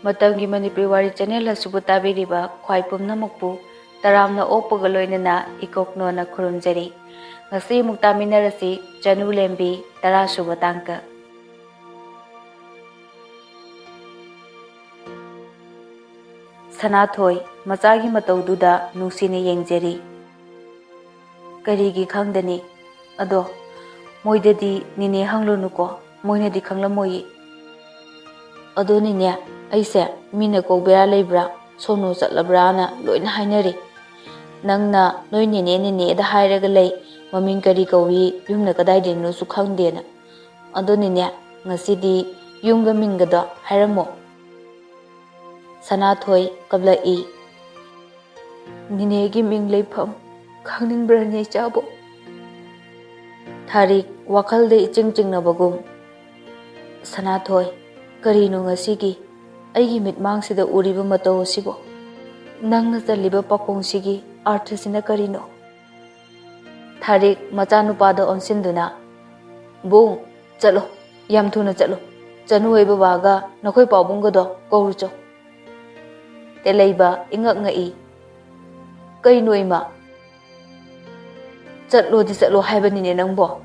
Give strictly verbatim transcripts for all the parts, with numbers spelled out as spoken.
ꯃꯇꯝꯒꯤ ꯃꯅꯤꯄꯨꯔꯤ ꯋꯥꯔꯤ ꯆꯦꯅꯦꯜ ꯑꯁꯤꯕꯨ ꯇꯥꯕꯤꯔꯤꯕ ꯈ꯭ꯋꯥꯏ ꯄꯨꯝꯅꯃꯛꯄꯨ ꯇꯔꯥꯝꯅ ꯑꯣꯛꯄꯒ ꯂꯣꯏꯅꯅ ꯏꯀꯣꯛꯅꯣꯅ ꯈꯨꯔꯨꯝꯖꯔꯤ꯫ ꯉꯁꯤ ꯑꯃꯨꯛ ꯇꯥꯃꯤꯟꯅꯔꯁꯤ ꯆꯅꯨ ꯂꯦꯝꯕꯤ ꯇꯔꯥꯁꯨꯕ ꯇꯥꯡꯀꯛ꯫ ꯁꯅꯥꯊꯣꯏ ꯃꯆꯥꯒꯤ ꯃꯇꯧꯗꯨꯗ ꯅꯨꯡꯁꯤꯅ ꯌꯦꯡꯖꯔꯤ꯫ ꯀꯔꯤꯒꯤ ꯈꯪꯗꯅꯤ? ꯑꯗꯣ ꯃꯣꯏꯗꯗꯤ ꯅꯤꯅꯦ ꯍꯪꯂꯨꯅꯨꯀꯣ, ꯃꯣꯏꯅꯗꯤ ꯈꯪꯂꯝꯃꯣꯏꯌꯦ꯫ ꯑꯗꯣ ꯅꯤꯅꯦ, ꯑꯩꯁꯦ ꯃꯤꯅ ꯀꯧꯕ ꯌꯥ ꯂꯩꯕ꯭ꯔꯥ, ꯁꯣꯅꯣ ꯆꯠꯂꯕ꯭ꯔꯥꯅ ꯂꯣꯏꯅ ꯍꯥꯏꯅꯔꯦ꯫ ꯅꯪꯅ ꯅꯣꯏ ꯅꯦꯅꯦ ꯅꯦꯅꯦꯗ ꯍꯥꯏꯔꯒ ꯂꯩ, ꯃꯃꯤꯡ ꯀꯔꯤ ꯀꯧꯏ, ꯌꯨꯝꯅ ꯀꯗꯥꯏꯗꯩꯅꯣꯁꯨ ꯈꯪꯗꯦꯅ꯫ ꯑꯗꯣ ꯅꯤꯅꯦ, ꯉꯁꯤꯗꯤ ꯌꯨꯝꯒ ꯃꯤꯡꯒꯗꯣ ꯍꯥꯏꯔꯝꯃꯣ꯫ ꯁꯅꯥꯊꯣꯏ ꯀꯞꯂꯛꯏ꯫ ꯅꯤꯅꯦꯒꯤ ꯃꯤꯡ ꯂꯩꯐꯝ ꯈꯪꯅꯤꯡꯕ꯭ꯔꯅꯦ ꯏꯆꯥꯕꯨ? ꯊꯥꯔꯤꯛ ꯋꯥꯈꯜꯗ ꯏꯆꯤꯡ ꯆꯤꯡꯅꯕꯒꯨꯝ, ꯁꯅꯥꯊꯣꯏ, ꯀꯔꯤꯅꯣ ꯉꯁꯤꯒꯤ ꯑꯩꯒꯤ ꯃꯤꯠꯃꯥꯡꯁꯤꯗ ꯎꯔꯤꯕ ꯃꯇꯧ ꯑꯁꯤꯕꯨ? ꯅꯪꯅ ꯆꯜꯂꯤꯕ ꯄꯥꯈꯣꯡꯁꯤꯒꯤ ꯑꯥꯔꯊꯁꯤꯅ ꯀꯔꯤꯅꯣ? ꯊꯥꯔꯤꯛ ꯃꯆꯥꯅꯨꯄꯥꯗ ꯑꯣꯟꯁꯤꯟꯗꯨꯅ, "ꯕꯨꯡ, ꯆꯠꯂꯣ, ꯌꯥꯝ ꯊꯨꯅ ꯆꯠꯂꯣ꯫ ꯆꯅꯨ ꯍꯣꯏ ꯕꯕꯥꯒ ꯅꯈꯣꯏ ꯄꯥꯕꯨꯡꯒꯗꯣ ꯀꯧꯔꯨꯆꯣ꯫" ꯇꯦꯂꯩꯕ ꯏꯉꯛ ꯉꯛꯏ꯫ "ꯀꯩꯅꯣ ꯏꯃꯥ? ꯆꯠꯂꯣꯗꯤ ꯆꯠꯂꯣ ꯍꯥꯏꯕꯅꯤꯅꯦ ꯅꯪꯕꯣ?"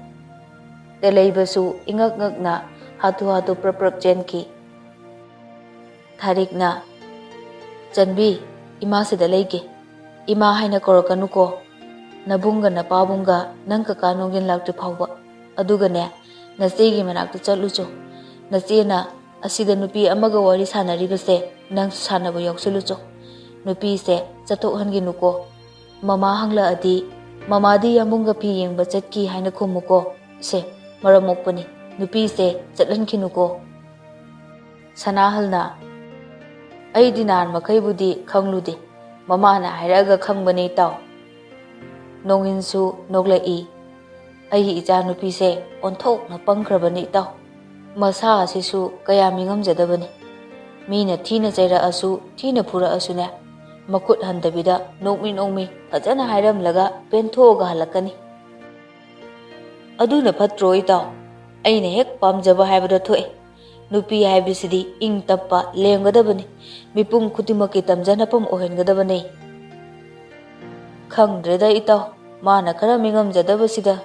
ꯇꯦꯂꯩꯕꯁꯨ ꯏꯉꯛ ꯉꯛꯅ ꯍꯥꯊꯨ ꯍꯥꯊꯨ ꯄ꯭ꯔꯞ ꯄ꯭ꯔꯞ ꯆꯦꯟꯈꯤ꯫ ꯊꯥꯔꯤꯛꯅ, "ꯆꯟꯕꯤ, ꯏꯃꯥ ꯁꯤꯗ ꯂꯩꯒꯦ꯫ ꯏꯃꯥ ꯍꯥꯏꯅ ꯀꯧꯔꯛꯀꯅꯨꯀꯣ꯫ ꯅꯕꯨꯡꯒ ꯅꯄꯥꯕꯨꯡꯒ ꯅꯪ ꯀꯀꯥ ꯅꯣꯡꯒꯤꯟ ꯂꯥꯛꯇ꯭ꯔꯤ ꯐꯥꯎꯕ꯫ ꯑꯗꯨꯒꯅꯦ, ꯅꯆꯦꯒꯤ ꯃꯅꯥꯛꯇ ꯆꯠꯂꯨꯆꯣ꯫ ꯅꯆꯦꯅ ꯑꯁꯤꯗ ꯅꯨꯄꯤ ꯑꯃꯒ ꯋꯥꯔꯤ ꯁꯥꯟꯅꯔꯤꯕꯁꯦ ꯅꯪꯁꯨ ꯁꯥꯟꯅꯕ ꯌꯥꯎꯁꯤꯜꯂꯨꯆꯣ꯫ ꯅꯨꯄꯤꯁꯦ ꯆꯠꯊꯣꯛꯍꯟꯒꯤꯅꯨꯀꯣ꯫ ꯃꯃꯥ ꯍꯪꯂꯛꯑꯗꯤ, 'ꯃꯃꯥꯗꯤ ꯌꯥꯝꯕꯨꯡꯒ ꯐꯤ ꯌꯦꯡꯕ ꯆꯠꯈꯤ' ꯍꯥꯏꯅ ꯈꯨꯝꯃꯨꯀꯣ꯫ ꯁꯦ, ꯃꯔꯝ ꯃꯣꯛꯄꯅꯤ꯫ ꯅꯨꯄꯤꯁꯦ ꯆꯠꯍꯟꯈꯤꯅꯨꯀꯣ꯫" ꯁꯅꯥꯍꯜꯅ, "ꯑꯩꯗꯤ ꯅꯍꯥꯟ ꯃꯈꯩꯕꯨꯗꯤ ꯈꯪꯂꯨꯗꯦ, ꯃꯃꯥꯅ ꯍꯥꯏꯔꯛꯑꯒ ꯈꯪꯕꯅꯦ ꯏꯇꯥꯎ꯫" ꯅꯣꯡꯏꯟꯁꯨ ꯅꯣꯛꯂꯛꯏ꯫ "ꯑꯩꯒꯤ ꯏꯆꯥ ꯅꯨꯄꯤꯁꯦ ꯑꯣꯟꯊꯣꯛꯅ ꯄꯪꯈ꯭ꯔꯕꯅꯤ ꯏꯇꯥꯎ꯫ ꯃꯁꯥ ꯑꯁꯤꯁꯨ ꯀꯌꯥ ꯃꯤꯉꯝꯖꯗꯕꯅꯤ꯫ ꯃꯤꯅ ꯊꯤꯅ ꯆꯩꯔꯛꯑꯁꯨ, ꯊꯤꯅ ꯐꯨꯔꯛꯑꯁꯨꯅꯦ, ꯃꯈꯨꯠ ꯍꯟꯗꯕꯤꯗ ꯅꯣꯛꯃꯤ ꯅꯣꯛꯃꯤ ꯐꯖꯅ ꯍꯥꯏꯔꯝꯂꯒ ꯄꯦꯟꯊꯣꯛꯑꯒ ꯍꯜꯂꯛꯀꯅꯤ꯫ ꯑꯗꯨꯅ ꯐꯠꯇ꯭ꯔꯣ ꯏꯇꯥꯎ? ꯑꯩꯅ ꯍꯦꯛ ꯄꯥꯝꯖꯕ ꯍꯥꯏꯕꯗꯣ ꯊꯣꯛꯑꯦ꯫ ꯅꯨꯄꯤ ꯍꯥꯏꯕꯁꯤꯗꯤ ꯏꯪ ꯇꯞꯄ, ꯂꯦꯝꯒꯗꯕꯅꯤ꯫ ꯃꯤꯄꯨꯝ ꯈꯨꯗꯤꯡꯃꯛꯀꯤ ꯇꯝꯖꯅꯐꯝ ꯑꯣꯏꯍꯟꯒꯗꯕꯅꯤ꯫ ꯈꯪꯗ꯭ꯔꯦꯗ ꯏꯇꯥꯎ, ꯃꯥꯅ ꯈꯔ ꯃꯤꯉꯝꯖꯗꯕꯁꯤꯗ꯫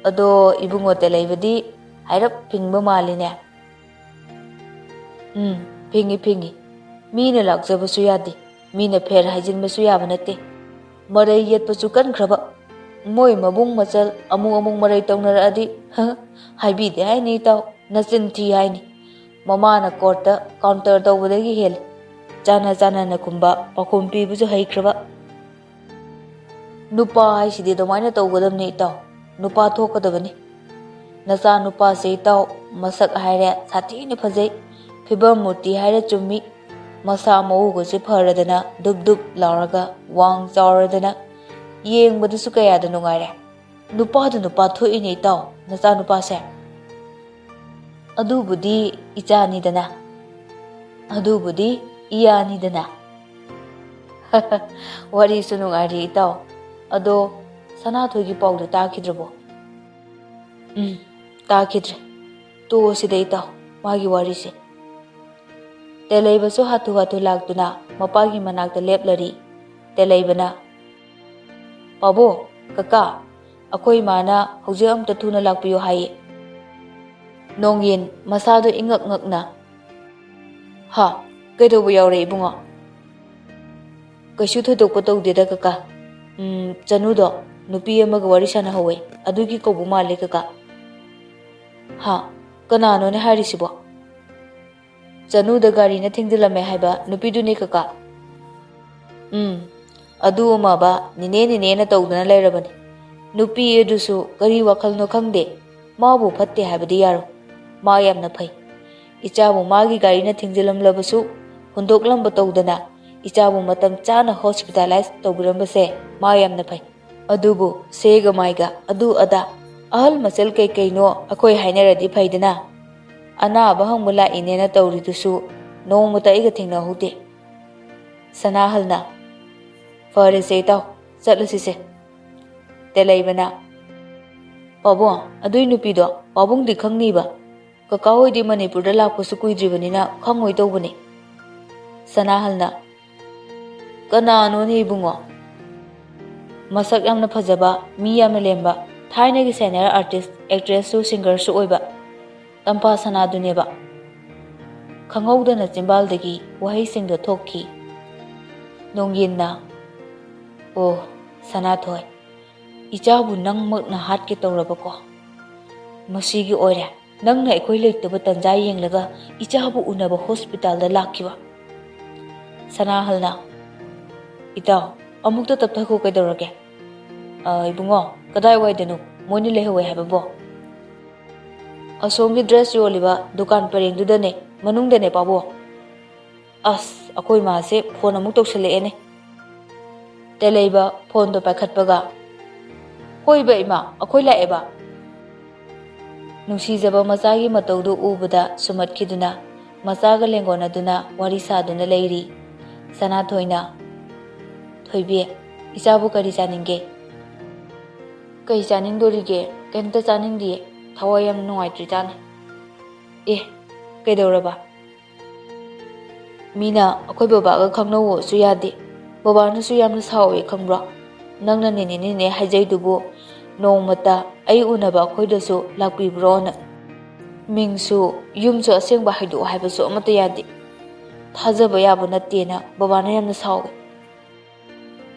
ꯑꯗꯣ ꯏꯕꯨꯡꯉꯣ ꯇꯦꯂꯩꯕꯗꯤ ꯍꯥꯏꯔꯞ ꯐꯤꯡꯕ ꯃꯥꯜꯂꯤꯅꯦ꯫ ꯎꯝ, ꯐꯤꯡꯉꯤ, ꯐꯤꯡꯉꯤ꯫ ꯃꯤꯅ ꯂꯥꯛꯆꯕꯁꯨ ꯌꯥꯗꯦ, ꯃꯤꯅ ꯐꯦꯔ ꯍꯥꯏꯖꯤꯟꯕꯁꯨ ꯌꯥꯕ ꯅꯠꯇꯦ꯫ ꯃꯔꯩ ꯌꯦꯠꯄꯁꯨ ꯀꯟꯈ꯭ꯔꯕ꯫ ꯃꯣꯏ ꯃꯕꯨꯡ ꯃꯆꯜ ꯑꯃꯨꯛ ꯑꯃꯨꯛ ꯃꯔꯩ ꯇꯧꯅꯔꯛꯑꯗꯤ, ꯍꯥꯏꯕꯤꯗꯦ ꯍꯥꯏꯅꯤ ꯏꯇꯥꯎ, ꯅꯆꯤꯟ ꯊꯤ ꯍꯥꯏꯅꯤ꯫ ꯃꯃꯥꯅ ꯀꯣꯔꯠꯇ ꯀꯥꯎꯟꯇꯔ ꯇꯧꯕꯗꯒꯤ ꯍꯦꯜꯂꯤ꯫ ꯆꯥꯅ ꯆꯥꯅꯅ ꯈꯨꯝꯕ, ꯄꯥꯎꯈꯨꯝ ꯄꯤꯕꯁꯨ ꯍꯩꯈ꯭ꯔꯕ꯫ ꯅꯨꯄꯥ ꯍꯥꯏꯁꯤꯗꯤ ꯑꯗꯨꯃꯥꯏꯅ ꯇꯧꯒꯗꯕꯅꯤ ꯏꯇꯥꯎ, ꯅꯨꯄꯥ ꯊꯣꯛꯀꯗꯕꯅꯤ꯫ ꯅꯆꯥ ꯅꯨꯄꯥꯁꯦ ꯏꯇꯥꯎ, ꯃꯁꯛ ꯍꯥꯏꯔꯦ ꯁꯥꯊꯤꯅ ꯐꯖꯩ, ꯐꯤꯕꯝ ꯃꯨꯔꯇꯤ ꯍꯥꯏꯔꯦ ꯆꯨꯝꯃꯤ, ꯃꯁꯥ ꯃꯎꯒꯁꯦ ꯐꯔꯗꯅ ꯗꯨꯞ ꯗꯨꯞ ꯂꯥꯎꯔꯒ ꯋꯥꯡ ꯆꯥꯎꯔꯗꯅ ꯌꯦꯡꯕꯗꯁꯨ ꯀꯌꯥꯗ ꯅꯨꯡꯉꯥꯏꯔꯦ꯫ ꯅꯨꯄꯥꯗꯨ ꯅꯨꯄꯥ ꯊꯣꯛꯏꯅꯦ ꯏꯇꯥꯎ, ꯅꯆꯥ ꯅꯨꯄꯥꯁꯦ꯫ ꯑꯗꯨꯕꯨꯗꯤ ꯏꯆꯥꯅꯤꯗꯅ꯫ ꯑꯗꯨꯕꯨꯗꯤ ꯏꯌꯥꯅꯤꯗꯅ꯫ ꯋꯥꯔꯤꯁꯨ ꯅꯨꯡꯉꯥꯏꯔꯤ ꯏꯇꯥꯎ꯫ ꯑꯗꯣ ꯁꯅꯥꯊꯣꯏꯒꯤ ꯄꯥꯎꯗꯤ ꯇꯥꯈꯤꯗ꯭ꯔꯕꯣ? ꯎꯝ, ꯇꯥꯈꯤꯗ꯭ꯔꯦ꯫ ꯇꯣꯛꯑꯁꯤꯗ ꯏꯇꯥꯎ, ꯃꯥꯒꯤ ꯋꯥꯔꯤꯁꯦ꯫ ꯇꯦꯂꯩꯕꯁꯨ ꯍꯥꯊꯨ ꯍꯥꯊꯨ ꯂꯥꯛꯇꯨꯅ ꯃꯄꯥꯒꯤ ꯃꯅꯥꯛꯇ ꯂꯦꯞꯂꯔꯤ꯫ ꯇꯦꯂꯩꯕꯅ, "ꯄꯥꯕꯨꯡ, ꯀꯀꯥ, ꯑꯩꯈꯣꯏ ꯏꯃꯥꯅ ꯍꯧꯖꯤꯛ ꯑꯝꯇ ꯊꯨꯅ ꯂꯥꯛꯄꯤꯌꯨ ꯍꯥꯏꯌꯦ꯫" ꯅꯣꯡꯌꯤꯟ ꯃꯁꯥꯗꯣ ꯏꯉꯛ ꯉꯛꯅ, "ꯍꯥ, ꯀꯩꯗꯧꯕ ꯌꯥꯎꯔꯦ ꯏꯕꯨꯡꯉꯣ?" "ꯀꯩꯁꯨ ꯊꯣꯏꯗꯣꯛꯄ ꯇꯧꯗꯦꯗ ꯀꯀꯥ꯫ ꯎꯝ, ꯆꯅꯨꯗꯣ ꯅꯨꯄꯤ ꯑꯃꯒ ꯋꯥꯔꯤ ꯁꯥꯟꯅꯍꯧꯋꯦ, ꯑꯗꯨꯒꯤ ꯀꯧꯕ ꯃꯥꯜꯂꯦ ꯀꯀꯥ꯫" "ꯍꯥ, ꯀꯅꯥꯅꯣꯅꯦ ꯍꯥꯏꯔꯤꯁꯤꯕꯣ?" "ꯆꯅꯨꯗ ꯒꯥꯔꯤꯅ ꯊꯦꯡꯖꯤꯜꯂꯝꯃꯦ ꯍꯥꯏꯕ ꯅꯨꯄꯤꯗꯨꯅꯦ ꯀꯀꯥ꯫" "ꯎꯝ, ꯑꯗꯨ ꯑꯃꯕ ꯅꯤꯅꯦ ꯅꯤꯅꯦꯅ ꯇꯧꯗꯅ ꯂꯩꯔꯕꯅꯤ꯫ ꯅꯨꯄꯤ ꯑꯗꯨꯁꯨ ꯀꯔꯤ ꯋꯥꯈꯜꯅꯣ ꯈꯪꯗꯦ, ꯃꯥꯕꯨ ꯐꯠꯇꯦ ꯍꯥꯏꯕꯗꯤ ꯌꯥꯔꯣꯏ꯫ ꯃꯥ ꯌꯥꯝꯅ ꯐꯩ꯫ ꯏꯆꯥꯕꯨ ꯃꯥꯒꯤ ꯒꯥꯔꯤꯅ ꯊꯦꯡꯖꯤꯜꯂꯝꯂꯕꯁꯨ ꯍꯨꯟꯗꯣꯛꯂꯝꯕ ꯇꯧꯗꯅ ꯏꯆꯥꯕꯨ ꯃꯇꯝ ꯆꯥꯅ ꯍꯣꯁꯄꯤꯇꯥꯂꯥꯏꯁ ꯇꯧꯕꯤꯔꯝꯕꯁꯦ ꯃꯥ ꯌꯥꯝꯅ ꯐꯩ꯫ ꯑꯗꯨꯕꯨ ꯁꯦꯒ ꯃꯥꯏꯒ, ꯑꯗꯨ ꯑꯗꯥ, ꯑꯍꯜ ꯃꯆꯜ ꯀꯩꯀꯩꯅꯣ ꯑꯩꯈꯣꯏ ꯍꯥꯏꯅꯔꯗꯤ ꯐꯩꯗꯅ꯫ ꯑꯅꯥꯕ ꯍꯪꯕ ꯂꯥꯛꯏꯅꯦꯅ ꯇꯧꯔꯤꯗꯨꯁꯨ ꯅꯣꯡꯃꯇ ꯑꯩꯒ ꯊꯦꯡꯅꯍꯧꯗꯦ꯫" ꯁꯅꯥꯍꯜꯅ, "ꯐꯔꯦꯁꯦ ꯏꯇꯥꯎ, ꯆꯠꯂꯁꯤꯁꯦ꯫" ꯇꯦꯂꯩꯕꯅ, "ꯄꯥꯕꯨꯡ, ꯑꯗꯨꯏ ꯅꯨꯄꯤꯗꯣ ꯄꯥꯕꯨꯡꯗꯤ ꯈꯪꯅꯤꯕ?" "ꯀꯀꯥ ꯍꯣꯏꯗꯤ ꯃꯅꯤꯄꯨꯔꯗ ꯂꯥꯛꯄꯁꯨ ꯀꯨꯏꯗ꯭ꯔꯤꯕꯅꯤꯅ ꯈꯪꯉꯣꯏ ꯇꯧꯕꯅꯤ"꯫ ꯁꯅꯥꯍꯜꯅ, "ꯀꯅꯥꯅꯣꯅꯦ ꯏꯕꯨꯡꯉꯣ?" "ꯃꯁꯛ ꯌꯥꯝꯅ ꯐꯖꯕ, ꯃꯤ ꯌꯥꯝꯅ ꯂꯦꯝꯕ, ꯊꯥꯏꯅꯒꯤ senior artist, actressꯁꯨ singerꯁꯨ ꯑꯣꯏꯕ ꯇꯝꯐꯥ ꯁꯅꯥꯗꯨꯅꯦꯕ"꯫ ꯈꯪꯍꯧꯗꯅ ꯆꯤꯝꯕꯥꯜꯗꯒꯤ ꯋꯥꯍꯩꯁꯤꯡꯗꯣ ꯊꯣꯛꯈꯤ꯫ ꯅꯣꯡꯌꯤꯟꯅ, "ꯑꯣ, ꯁꯅꯥꯊꯣꯏ, ꯏꯆꯥꯕꯨ ꯅꯪꯃꯛꯅ ꯍꯥꯠꯀꯦ ꯇꯧꯔꯕꯀꯣ? ꯃꯁꯤꯒꯤ ꯑꯣꯏꯔꯦ, ꯅꯪꯅ ꯑꯩꯈꯣꯏ ꯂꯩꯇꯕ ꯇꯟꯖꯥ ꯌꯦꯡꯂꯒ ꯏꯆꯥꯕꯨ ꯎꯅꯕ ꯍꯣꯁꯄꯤꯇꯥꯜꯗ ꯂꯥꯛꯈꯤꯕ"꯫ ꯁꯅꯥꯍꯜꯅ, "ꯏꯇꯥꯎ, ꯑꯃꯨꯛꯇ ꯇꯞꯊꯈꯣ, ꯀꯩꯗꯧꯔꯒꯦ?" "ꯑ, ꯏꯕꯨꯡꯉꯣ, ꯀꯗꯥꯏꯋꯥꯏꯗꯅꯣ ꯃꯣꯏꯅ ꯂꯩꯍꯧꯋꯦ ꯍꯥꯏꯕꯕꯣ?" "ꯑꯁꯣꯝꯒꯤ dress ꯌꯣꯜꯂꯤꯕ ꯗꯨꯀꯥꯟ ꯄꯔꯦꯡꯗꯨꯗꯅꯦ, ꯃꯅꯨꯡꯗꯅꯦ ꯄꯥꯕꯨꯡ"꯫ ꯑꯁ, ꯑꯩꯈꯣꯏ ꯃꯥꯁꯦ ꯐꯣꯟ ꯑꯃꯨꯛ ꯇꯧꯁꯜꯂꯛꯑꯦꯅꯦ꯫ ꯇꯦꯂꯩꯕ ꯐꯣꯟꯗꯣ ꯄꯥꯏꯈꯠꯄꯒ, "ꯍꯣꯏꯕ ꯏꯃꯥ, ꯑꯩꯈꯣꯏ ꯂꯥꯛꯑꯦꯕ"꯫ ꯅꯨꯡꯁꯤꯖꯕ ꯃꯆꯥꯒꯤ ꯃꯇꯧꯗꯨ ꯎꯕꯗ ꯁꯨꯝꯍꯠꯈꯤꯗꯨꯅ, ꯃꯆꯥꯒ ꯂꯦꯡꯒꯣꯟꯅꯗꯨꯅ ꯋꯥꯔꯤ ꯁꯥꯗꯨꯅ ꯂꯩꯔꯤ꯫ ꯁꯅꯥꯊꯣꯏꯅ, "ꯊꯣꯏꯕꯤ, ꯏꯆꯥꯕꯨ ꯀꯔꯤ ꯆꯥꯅꯤꯡꯒꯦ?" "ꯀꯩ ꯆꯥꯅꯤꯡꯗꯣꯔꯤꯒꯦ? ꯀꯩꯝꯇ ꯆꯥꯅꯤꯡꯗꯤꯌꯦ꯫ ꯊꯋꯥꯏ ꯌꯥꯝ ꯅꯨꯡꯉꯥꯏꯇ꯭ꯔꯤꯖꯥꯠꯅꯤ"꯫ "ꯑꯦ, ꯀꯩꯗꯧꯔꯕ?" "ꯃꯤꯅ ꯑꯩꯈꯣꯏ ꯕꯕꯥꯒ ꯈꯪꯅꯧꯋꯣꯁꯨ ꯌꯥꯗꯦ꯫ ꯕꯕꯥꯅꯁꯨ ꯌꯥꯝꯅ ꯁꯥꯎꯋꯦ ꯈꯪꯕ꯭ꯔꯣ? ꯅꯪꯅ ꯅꯦꯅꯦ ꯅꯦꯅꯦ ꯍꯥꯏꯖꯩꯗꯨꯕꯨ ꯅꯣꯡꯃꯇ ꯑꯩ ꯎꯅꯕ ꯑꯩꯈꯣꯏꯗꯁꯨ ꯂꯥꯛꯄꯤꯕ꯭ꯔꯣꯅ? ꯃꯤꯡꯁꯨ ꯌꯨꯝꯁꯨ ꯑꯁꯦꯡꯕ ꯍꯥꯏꯗꯣꯛꯑꯣ ꯍꯥꯏꯕꯁꯨ ꯑꯃꯠꯇ ꯌꯥꯗꯦ꯫ ꯊꯥꯖꯕ ꯌꯥꯕ ꯅꯠꯇꯦꯅ ꯕꯕꯥꯅ ꯌꯥꯝꯅ ꯁꯥꯎꯋꯦ"꯫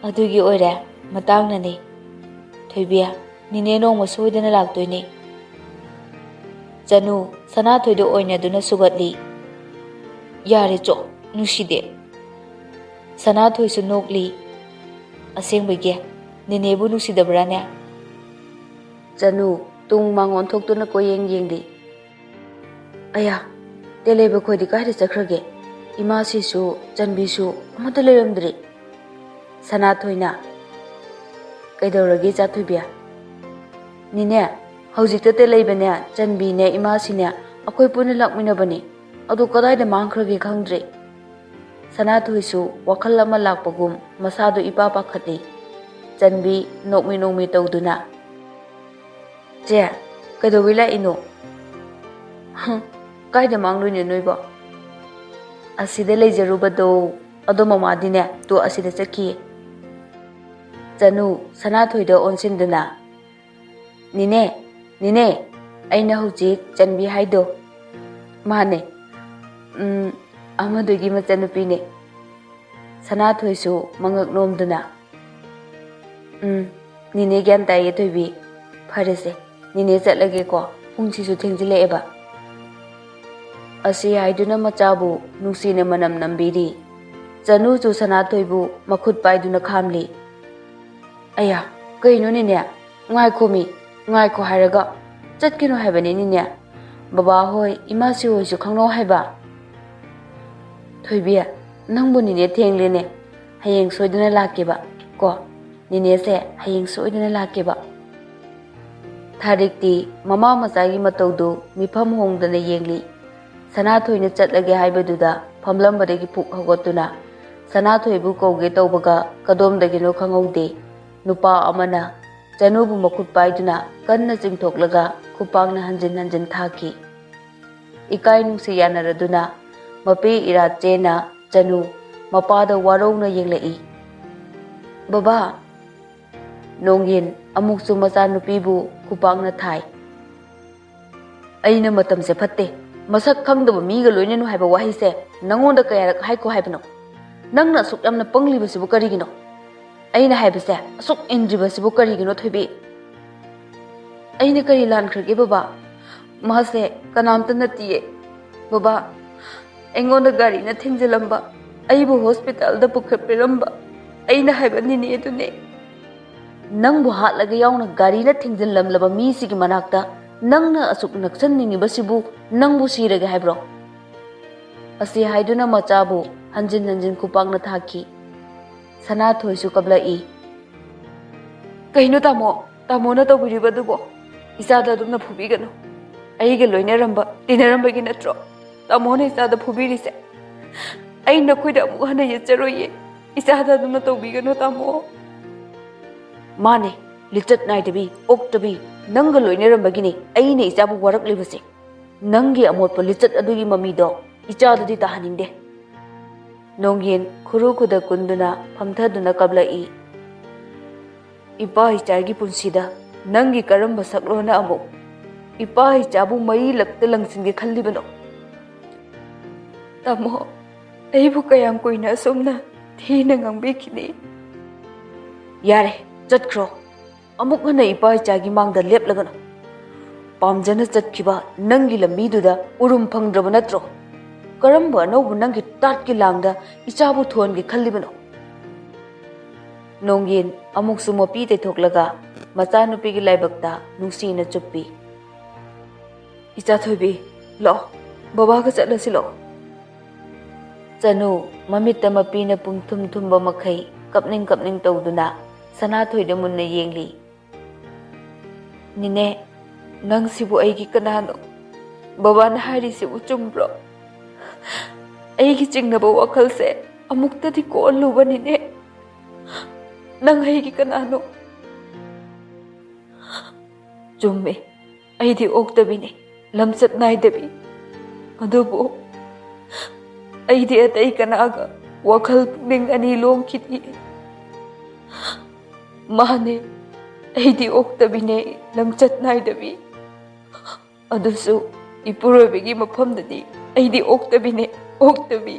"ꯑꯗꯨꯒꯤ ꯑꯣꯏꯔꯦ, ꯃꯇꯥꯡꯅꯅꯦ꯫ ꯊꯣꯏꯕꯤ, ꯅꯦꯅꯦ ꯅꯣꯡꯃ ꯁꯣꯏꯗꯅ ꯂꯥꯛꯇꯣꯏꯅꯦ"꯫ ꯆꯅꯨ ꯁꯅꯥꯊꯣꯏꯗ ꯑꯣꯏꯅꯗꯨꯅ ꯁꯨꯒꯠꯂꯤ꯫ "ꯌꯥꯔꯦ ꯆꯣ, ꯅꯨꯡꯁꯤꯗꯦ"꯫ ꯁꯅꯥꯊꯣꯏꯁꯨ ꯅꯣꯛꯂꯤ꯫ "ꯑꯁꯦꯡꯕꯒꯤ ꯅꯦꯅꯦꯕꯨ ꯅꯨꯡꯁꯤꯗꯕ꯭ꯔꯥꯅꯦ?" ꯆꯅꯨ ꯇꯨꯡ ꯃꯥꯡ ꯑꯣꯟꯊꯣꯛꯇꯨꯅ ꯀꯣꯏꯌꯦꯡ ꯌꯦꯡꯂꯤ꯫ "ꯑꯌꯥ, ꯇꯦꯂꯩꯕ ꯈꯣꯏꯗꯤ ꯀꯥꯏꯗ ꯆꯠꯈ꯭ꯔꯒꯦ? ꯏꯃꯥꯁꯤꯁꯨ, ꯆꯟꯕꯤꯁꯨ ꯑꯃꯠꯇ ꯂꯩꯔꯝꯗ꯭ꯔꯦ"꯫ ꯁꯅꯥꯊꯣꯏꯅ, "ꯀꯩꯗꯧꯔꯒꯦ ꯏꯆꯥꯊꯣꯏꯕꯤ?" "ꯅꯦꯅꯦ, ꯍꯧꯖꯤꯛꯇ ꯇꯦꯂꯩꯕꯅꯦ, ꯆꯟꯕꯤꯅꯦ, ꯏꯃꯥꯁꯤꯅꯦ ꯑꯩꯈꯣꯏ ꯄꯨꯟꯅ ꯂꯥꯛꯃꯤꯟꯅꯕꯅꯦ꯫ ꯑꯗꯣ ꯀꯗꯥꯏꯗ ꯃꯥꯡꯈ꯭ꯔꯒꯦ ꯈꯪꯗ꯭ꯔꯦ"꯫ ꯁꯅꯥꯊꯣꯏꯁꯨ ꯋꯥꯈꯜ ꯑꯃ ꯂꯥꯛꯄꯒꯨꯝ ꯃꯁꯥꯗꯨ ꯏꯄꯥ ꯄꯥꯈꯠꯂꯤ꯫ ꯆꯟꯕꯤ ꯅꯣꯛꯃꯤ ꯅꯣꯛꯃꯤ ꯇꯧꯗꯨꯅ, "ꯆꯦ, ꯀꯩꯗꯧꯕꯩ ꯂꯥꯛꯏꯅꯣ?" ꯀꯥꯏꯗ ꯃꯥꯡꯂꯨꯏꯅꯣ ꯅꯣꯏꯕꯣ? ꯑꯁꯤꯗ ꯂꯩꯖꯔꯨꯕꯗꯣ, ꯑꯗꯣ ꯃꯃꯥꯗꯤꯅꯦ, ꯇꯨ ꯑꯁꯤꯗ ꯆꯠꯈꯤꯌꯦ꯫ ꯆꯅꯨ ꯁꯅꯥꯊꯣꯏꯗ ꯑꯣꯟꯁꯤꯟꯗꯨꯅ, "ꯅꯤꯅꯦ, ꯅꯤꯅꯦ, ꯑꯩꯅ ꯍꯧꯖꯤꯛ ꯆꯟꯕꯤ ꯍꯥꯏꯗꯣ, ꯃꯥꯅꯦ, ꯎꯝ, ꯑꯃꯗꯨꯒꯤ ꯃꯆꯟꯅꯨꯄꯤꯅꯦ꯫" ꯁꯅꯥꯊꯣꯏꯁꯨ ꯃꯉꯛ ꯅꯣꯝꯗꯨꯅ, "ꯎꯝ, ꯅꯤꯅꯦ ꯒ꯭ꯌꯥꯟ ꯇꯥꯏꯌꯦ ꯊꯣꯏꯕꯤ꯫ ꯐꯔꯦꯁꯦ, ꯅꯤꯅꯦ ꯆꯠꯂꯒꯦꯀꯣ, ꯄꯨꯡꯁꯤꯁꯨ ꯊꯦꯡꯖꯤꯜꯂꯛꯑꯦꯕ꯫" ꯑꯁꯤ ꯍꯥꯏꯗꯨꯅ ꯃꯆꯥꯕꯨ ꯅꯨꯡꯁꯤꯅ ꯃꯅꯝ ꯅꯝꯕꯤꯔꯤ꯫ ꯆꯅꯨꯁꯨ ꯁꯅꯥꯊꯣꯏꯕꯨ ꯃꯈꯨꯠ ꯄꯥꯏꯗꯨꯅ ꯈꯥꯝꯂꯤ꯫ "ꯑꯌꯥ, ꯀꯩꯅꯣ ꯅꯤꯅꯦ? ꯉꯥꯏꯈꯣꯃꯤ, ꯉꯥꯏꯈꯣ ꯍꯥꯏꯔꯒ ꯆꯠꯀꯅꯨ ꯍꯥꯏꯕꯅꯤ ꯅꯤꯅꯦ꯫ ꯕꯕꯥꯍꯣꯏ, ꯏꯃꯥꯁꯤ ꯍꯣꯏꯁꯨ ꯈꯪꯅꯧ ꯍꯥꯏꯕ꯫" "ꯊꯣꯏꯕꯤ, ꯅꯪꯕꯨ ꯅꯤꯅꯦ ꯊꯦꯡꯂꯦꯅꯦ꯫ ꯍꯌꯦꯡ ꯁꯣꯏꯗꯅ ꯂꯥꯛꯀꯦꯕ ꯀꯣ꯫ ꯅꯤꯅꯦꯁꯦ ꯍꯌꯦꯡ ꯁꯣꯏꯗꯅ ꯂꯥꯛꯀꯦꯕ꯫" ꯊꯥꯔꯤꯛꯇꯤ ꯃꯃꯥ ꯃꯆꯥꯒꯤ ꯃꯇꯧꯗꯨ ꯃꯤꯐꯝ ꯍꯣꯡꯗꯅ ꯌꯦꯡꯂꯤ꯫ ꯁꯅꯥꯊꯣꯏꯅ ꯆꯠꯂꯒꯦ ꯍꯥꯏꯕꯗꯨꯗ ꯐꯝꯂꯝꯕꯗꯒꯤ ꯐꯨꯛ ꯍꯧꯒꯠꯇꯨꯅ ꯁꯅꯥꯊꯣꯏꯕꯨ ꯀꯧꯒꯦ ꯇꯧꯕꯒ ꯀꯗꯣꯝꯗꯒꯤꯅꯣ ꯈꯪꯍꯧꯗꯦ, ꯅꯨꯄꯥ ꯑꯃꯅ ꯆꯅꯨꯕꯨ ꯃꯈꯨꯠ ꯄꯥꯏꯗꯨꯅ ꯀꯟꯅ ꯆꯤꯡꯊꯣꯛꯂꯒ ꯈꯨꯄꯥꯛꯅ ꯍꯟꯖꯤꯟ ꯍꯟꯖꯤꯟ ꯊꯥꯈꯤ꯫ ꯏꯀꯥꯏ ꯅꯨꯡꯁꯤ ꯌꯥꯅꯔꯗꯨꯅ ꯃꯄꯤ ꯏꯔꯥ ꯆꯦꯟꯅ ꯆꯅꯨ ꯃꯄꯥꯗ ꯋꯥꯔꯧꯅ ꯌꯦꯡꯂꯛꯏ꯫ "ꯕꯕꯥ!" ꯅꯣꯡꯌꯤꯟ ꯑꯃꯨꯛꯁꯨ ꯃꯆꯥꯅꯨꯄꯤꯕꯨ ꯈꯨꯄꯥꯛꯅ ꯊꯥꯏ꯫ "ꯑꯩꯅ ꯃꯇꯝꯁꯦ ꯐꯠꯇꯦ, ꯃꯁꯛ ꯈꯪꯗꯕ ꯃꯤꯒ ꯂꯣꯏꯅꯅꯨ ꯍꯥꯏꯕ ꯋꯥꯍꯩꯁꯦ ꯅꯉꯣꯟꯗ ꯀꯌꯥꯔꯛ ꯍꯥꯏꯈꯣ ꯍꯥꯏꯕꯅꯣ? ꯅꯪꯅ ꯑꯁꯨꯛ ꯌꯥꯝꯅ ꯄꯪꯂꯤꯕꯁꯤꯕꯨ ꯀꯔꯤꯒꯤꯅꯣ? ꯑꯩꯅ ꯍꯥꯏꯕꯁꯦ ꯑꯁꯨꯛ ꯏꯟꯗ꯭ꯔꯤꯕꯁꯤꯕꯨ ꯀꯔꯤꯒꯤꯅꯣ, ꯊꯣꯏꯕꯤ?" "ꯑꯩꯅ ꯀꯔꯤ ꯂꯥꯟꯈ꯭ꯔꯒꯦ ꯕꯕꯥ? ꯃꯥꯁꯦ ꯀꯅꯥꯝꯇ ꯅꯠꯇꯤꯌꯦ ꯕꯕꯥ꯫ ꯑꯩꯉꯣꯟꯗ ꯒꯥꯔꯤꯅ ꯊꯦꯡꯖꯤꯜꯂꯝꯕ, ꯑꯩꯕꯨ ꯍꯣꯁꯄꯤꯇꯥꯜꯗ ꯄꯨꯈꯠꯄꯤꯔꯝꯕ ꯑꯩꯅ ꯍꯥꯏꯕ ꯅꯤꯅꯦꯗꯨꯅꯦ꯫" "ꯅꯪꯕꯨ ꯍꯥꯠꯂꯒ ꯌꯥꯎꯅ ꯒꯥꯔꯤꯅ ꯊꯦꯡꯖꯤꯜꯂꯝꯂꯕ ꯃꯤꯁꯤꯒꯤ ꯃꯅꯥꯛꯇ ꯅꯪꯅ ꯑꯁꯨꯛ ꯅꯛꯁꯟꯅꯤꯡꯉꯤꯕꯁꯤꯕꯨ ꯅꯪꯕꯨ ꯁꯤꯔꯒꯦ ꯍꯥꯏꯕ꯭ꯔꯣ?" ꯑꯁꯤ ꯍꯥꯏꯗꯨꯅ ꯃꯆꯥꯕꯨ ꯍꯟꯖꯤꯟ ꯍꯟꯖꯤꯟ ꯈꯨꯄꯥꯛꯅ ꯊꯥꯈꯤ꯫ ꯁꯅꯥꯊꯣꯏꯁꯨ ꯀꯞꯂꯛꯏ꯫ "ꯀꯩꯅꯣ ꯇꯥꯃꯣ, ꯇꯥꯃꯣꯅ ꯇꯧꯕꯤꯔꯤꯕꯗꯨꯕꯣ? ꯏꯆꯥꯗ ꯑꯗꯨꯝꯅ ꯐꯨꯕꯤꯒꯅꯨ꯫ ꯑꯩꯒ ꯂꯣꯏꯅꯔꯝꯕ, ꯇꯤꯟꯅꯔꯝꯕꯒꯤ ꯅꯠꯇ꯭ꯔꯣ ꯇꯥꯃꯣꯅ ꯏꯆꯥꯗ ꯐꯨꯕꯤꯔꯤꯁꯦ? ꯑꯩ ꯅꯈꯣꯏꯗ ꯑꯃꯨꯛ ꯍꯟꯅ ꯌꯦꯠꯆꯔꯣꯏꯌꯦ꯫ ꯏꯆꯥꯗ ꯑꯗꯨꯝꯅ ꯇꯧꯕꯤꯒꯅꯨ ꯇꯥꯃꯣ꯫" "ꯃꯥꯅꯦ, ꯂꯤꯆꯠ ꯅꯥꯏꯗꯕꯤ, ꯑꯣꯛꯇꯕꯤ, ꯅꯪꯒ ꯂꯣꯏꯅꯔꯝꯕꯒꯤꯅꯦ ꯑꯩꯅ ꯏꯆꯥꯕꯨ ꯋꯥꯔꯛꯂꯤꯕꯁꯦ꯫ ꯅꯪꯒꯤ ꯑꯃꯣꯠꯄ ꯂꯤꯆꯠ ꯑꯗꯨꯒꯤ ꯃꯃꯤꯗꯣ ꯏꯆꯥꯗꯗꯤ ꯇꯥꯍꯟꯅꯤꯡꯗꯦ꯫ ꯅꯣꯡꯒꯦꯟ ꯈꯨꯔꯨ ꯈꯨꯗ ꯀꯨꯟꯗꯨꯅ ꯐꯝꯊꯗꯨꯅ ꯀꯞꯂꯛꯏ꯫ ꯏꯄꯥ ꯏꯆꯥꯒꯤ ꯄꯨꯟꯁꯤꯗ ꯅꯪꯒꯤ ꯀꯔꯝꯕ ꯁꯛꯂꯣꯟꯅ ꯑꯃꯨꯛ ꯏꯄꯥ ꯏꯆꯥꯕꯨ ꯃꯩ ꯂꯛꯇ ꯂꯪꯁꯤꯟꯒꯦ ꯈꯜꯂꯤꯕꯅꯣ? ꯇꯥꯃꯣ, ꯑꯩꯕꯨ ꯀꯌꯥꯝ ꯀꯨꯏꯅ ꯑꯁꯨꯝꯅ ꯊꯤꯅ ꯉꯥꯡꯕꯤꯈꯤꯅꯤ? ꯌꯥꯔꯦ, ꯆꯠꯈ꯭ꯔꯣ꯫ ꯑꯃꯨꯛ ꯍꯟꯅ ꯏꯄꯥ ꯏꯆꯥꯒꯤ ꯃꯥꯡꯗ ꯂꯦꯞꯂꯒꯅꯨ꯫ ꯄꯥꯝꯖꯅ ꯆꯠꯈꯤꯕ ꯅꯪꯒꯤ ꯂꯝꯕꯤꯗꯨꯗ ꯎꯔꯨꯝ ꯐꯪꯗ꯭ꯔꯕ ꯅꯠꯇ꯭ꯔꯣ? ꯀꯔꯝꯕ ꯑꯅꯧꯕ ꯅꯪꯒꯤ ꯇꯥꯠꯀꯤ ꯂꯥꯡꯗ ꯏꯆꯥꯕꯨ ꯊꯣꯟꯒꯦ ꯈꯜꯂꯤꯕꯅꯣ? ꯅꯣꯡꯒꯦꯟ ꯑꯃꯨꯛꯁꯨ ꯃꯄꯤ ꯇꯩꯊꯣꯛꯂꯒ ꯃꯆꯥꯅꯨꯄꯤꯒꯤ ꯂꯥꯏꯕꯛꯇ ꯅꯨꯡꯁꯤꯅ ꯆꯨꯞꯄꯤ꯫ ꯏꯆꯥ ꯊꯣꯏꯕꯤ, ꯂꯥꯛꯑꯣ, ꯕꯕꯥꯒ ꯆꯠꯂꯁꯤ ꯂꯥꯛꯑꯣ꯫ ꯆꯅꯨ ꯃꯃꯤꯠꯇ ꯃꯄꯤꯅ ꯄꯨꯡꯊꯨꯝ ꯊꯨꯝꯕ ꯃꯈꯩ ꯀꯞꯅꯤꯡ ꯀꯞꯅꯤꯡ ꯇꯧꯗꯨꯅ ꯁꯅꯥꯊꯣꯏꯗ ꯃꯨꯟꯅ ꯌꯦꯡꯂꯤ꯫ ꯅꯤꯅꯦ, ꯅꯪꯁꯤꯕꯨ ꯑꯩꯒꯤ ꯀꯅꯥꯅꯣ? ꯕꯕꯥꯅ ꯍꯥꯏꯔꯤꯁꯤꯕꯨ ꯆꯨꯝꯕ꯭ꯔꯣ? ꯑꯩꯒꯤ ꯆꯤꯡꯅꯕ ꯋꯥꯈꯜꯁꯦ ꯑꯃꯨꯛꯇꯗꯤ ꯀꯣꯛꯍꯜꯂꯨꯕꯅꯤꯅꯦ꯫ ꯅꯪ ꯑꯩꯒꯤ ꯀꯅꯥꯅꯣ? ꯆꯨꯝꯃꯦ, ꯑꯩꯗꯤ ꯑꯣꯛꯇꯕꯤꯅꯤ, ꯂꯝꯆꯠ ꯅꯥꯏꯗꯕꯤ꯫ ꯑꯗꯨꯕꯨ ꯑꯩꯗꯤ ꯑꯇꯩ ꯀꯅꯥꯒ ꯋꯥꯈꯜ ꯄꯨꯛꯅꯤꯡ ꯑꯅꯤ ꯂꯣꯡꯈꯤꯗꯦ꯫ ꯃꯥꯅꯦ, ꯑꯩꯗꯤ ꯑꯣꯛꯇꯕꯤꯅꯦ, ꯂꯝꯆꯠ ꯅꯥꯏꯗꯕꯤ꯫ ꯑꯗꯨꯁꯨ ꯏꯄꯨꯔꯣꯏꯕꯒꯤ ꯃꯐꯝꯗꯗꯤ ꯑꯩꯗꯤ ꯑꯣꯛꯇꯕꯤꯅꯦ, ꯑꯣꯛꯇꯕꯤ꯫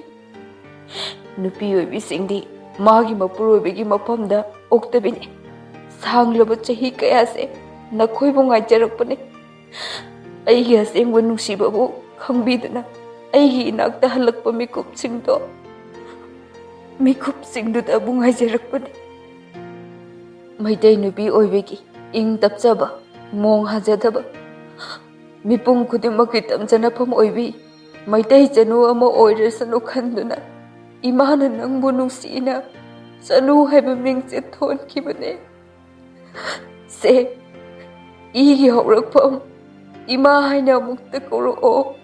ꯅꯨꯄꯤ ꯑꯣꯏꯕꯤꯁꯤꯡꯗꯤ ꯃꯥꯒꯤ ꯃꯄꯨꯔꯣꯏꯕꯒꯤ ꯃꯐꯝꯗ ꯑꯣꯛꯇꯕꯤꯅꯦ꯫ ꯁꯥꯡꯂꯕ ꯆꯍꯤ ꯀꯌꯥꯁꯦ ꯅꯈꯣꯏꯕꯨ ꯉꯥꯏꯖꯔꯛꯄꯅꯦ꯫ ꯑꯩꯒꯤ ꯑꯁꯦꯡꯕ ꯅꯨꯡꯁꯤꯕꯕꯨ ꯈꯪꯕꯤꯗꯨꯅ ꯑꯩꯒꯤ ꯏꯅꯥꯛꯇ ꯍꯜꯂꯛꯄ ꯃꯤꯀꯨꯞꯁꯤꯡꯗꯣ, ꯃꯤꯀꯨꯞꯁꯤꯡꯗꯨꯗꯕꯨ ꯉꯥꯏꯖꯔꯛꯄꯅꯦ꯫ ꯃꯩꯇꯩ ꯅꯨꯄꯤ ꯑꯣꯏꯕꯒꯤ ꯏꯪ ꯇꯞꯆꯕ, ꯃꯣꯡ ꯍꯥꯖꯗꯕ, ꯃꯤꯄꯨꯝ ꯈꯨꯗꯤꯡꯃꯛꯀꯤ ꯇꯝꯖꯅꯐꯝ ꯑꯣꯏꯕꯤ ꯃꯩꯇꯩ ꯆꯅꯨ ꯑꯃ ꯑꯣꯏꯔꯁꯅꯨ ꯈꯟꯗꯨꯅ ꯏꯃꯥꯅ ꯅꯪꯕꯨ ꯅꯨꯡꯁꯤꯅ ꯆꯅꯨ ꯍꯥꯏꯕ ꯃꯤꯡꯁꯦ ꯊꯣꯟꯈꯤꯕꯅꯦ꯫ ꯁꯦ, ꯏꯒꯤ ꯍꯧꯔꯛꯐꯝ, ꯏꯃꯥ ꯍꯥꯏꯅ ꯑꯃꯨꯛꯇ ꯀꯧꯔꯛꯑꯣ꯫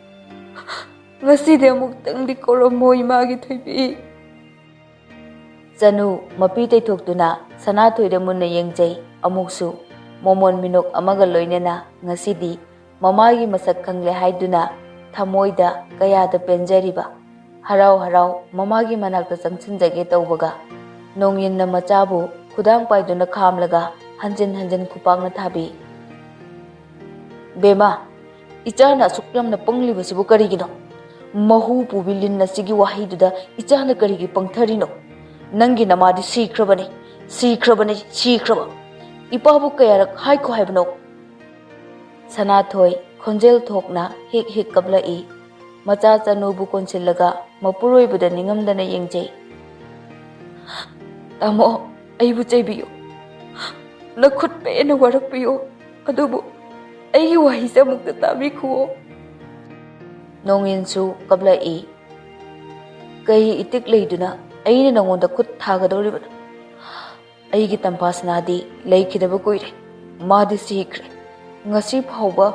ꯉꯁꯤꯗꯤ ꯑꯃꯨꯛꯇꯪꯗꯤ ꯀꯧꯔꯝꯃꯣ, ꯏꯃꯥꯒꯤ ꯊꯣꯏꯕꯤ꯫ ꯆꯅꯨ ꯃꯄꯤ ꯇꯩꯊꯣꯛꯇꯨꯅ ꯁꯅꯥꯊꯣꯏꯗ ꯃꯨꯟꯅ ꯌꯦꯡꯖꯩ꯫ ꯑꯃꯨꯛꯁꯨ ꯃꯣꯃꯣꯟ ꯃꯤꯅꯣꯛ ꯑꯃꯒ ꯂꯣꯏꯅꯅ ꯉꯁꯤꯗꯤ ꯃꯃꯥꯒꯤ ꯃꯁꯛ ꯈꯪꯂꯦ ꯍꯥꯏꯗꯨꯅ ꯊꯃꯣꯏꯗ ꯀꯌꯥꯗ ꯄꯦꯟꯖꯔꯤꯕ꯫ ꯍꯔꯥꯎ ꯍꯔꯥꯎ ꯃꯃꯥꯒꯤ ꯃꯅꯥꯛꯇ ꯆꯪꯁꯤꯟꯖꯒꯦ ꯇꯧꯕꯒ, ꯅꯣꯡꯌꯤꯟꯅ ꯃꯆꯥꯕꯨ ꯈꯨꯗꯥꯡ ꯄꯥꯏꯗꯨꯅ ꯈꯥꯝꯂꯒ ꯍꯟꯖꯤꯟ ꯍꯟꯖꯤꯟ ꯈꯨꯄꯥꯛꯅ ꯊꯥꯕꯤ꯫ "ꯕꯦꯝꯃ, ꯏꯆꯥꯅ ꯑꯁꯨꯛ ꯌꯥꯝꯅ ꯄꯪꯂꯤꯕꯁꯤꯕꯨ ꯀꯔꯤꯒꯤꯅꯣ? ꯃꯍꯨ ꯄꯨꯕꯤ ꯂꯤꯟ ꯑꯁꯤꯒꯤ ꯋꯥꯍꯩꯗꯨꯗ ꯏꯆꯥꯅ ꯀꯔꯤꯒꯤ ꯄꯪꯊꯔꯤꯅꯣ? ꯅꯪꯒꯤ ꯅꯃꯥꯗꯤ ꯁꯤꯈ꯭ꯔꯕꯅꯤ, ꯁꯤꯈ꯭ꯔꯕꯅꯤ, ꯁꯤꯈ꯭ꯔꯕ꯫ ꯏꯄꯥꯕꯨ ꯀꯌꯥꯔꯛ ꯍꯥꯏꯈꯣ ꯍꯥꯏꯕꯅꯣ?" ꯁꯅꯥꯊꯣꯏ ꯈꯣꯟꯖꯦꯜ ꯊꯣꯛꯅ ꯍꯤꯛ ꯍꯤꯛ ꯀꯞꯂꯛꯏ꯫ ꯃꯆꯥ ꯆꯅꯨꯕꯨ ꯀꯣꯟꯁꯤꯜꯂꯒ ꯃꯄꯨꯔꯣꯏꯕꯗ ꯅꯤꯡꯉꯝꯗꯅ ꯌꯦꯡꯖꯩ꯫ "ꯇꯥꯃꯣ, ꯑꯩꯕꯨ ꯆꯩꯕꯤꯌꯨ꯫ ꯅꯈꯨꯠ ꯄꯦꯟꯅ ꯋꯥꯔꯛꯄꯤꯌꯨ꯫ ꯑꯗꯨꯕꯨ ꯑꯩꯒꯤ ꯋꯥꯍꯩꯁꯦ ꯑꯃꯨꯛꯇ ꯇꯥꯕꯤꯈꯨꯋꯣ꯫" ꯅꯣꯡꯌꯤꯟꯁꯨ ꯀꯞꯂꯛꯏ꯫ "ꯀꯩ ꯏꯇꯤꯛ ꯂꯩꯗꯨꯅ ꯑꯩꯅ ꯅꯉꯣꯟꯗ ꯈꯨꯠ ꯊꯥꯒꯗꯧꯔꯤꯕꯅꯣ? ꯑꯩꯒꯤ ꯇꯝꯐꯥ ꯁꯅꯥꯗꯤ ꯂꯩꯈꯤꯗꯕ ꯀꯨꯏꯔꯦ꯫ ꯃꯥꯗꯤ ꯁꯤꯈ꯭ꯔꯦ꯫ ꯉꯁꯤ ꯐꯥꯎꯕ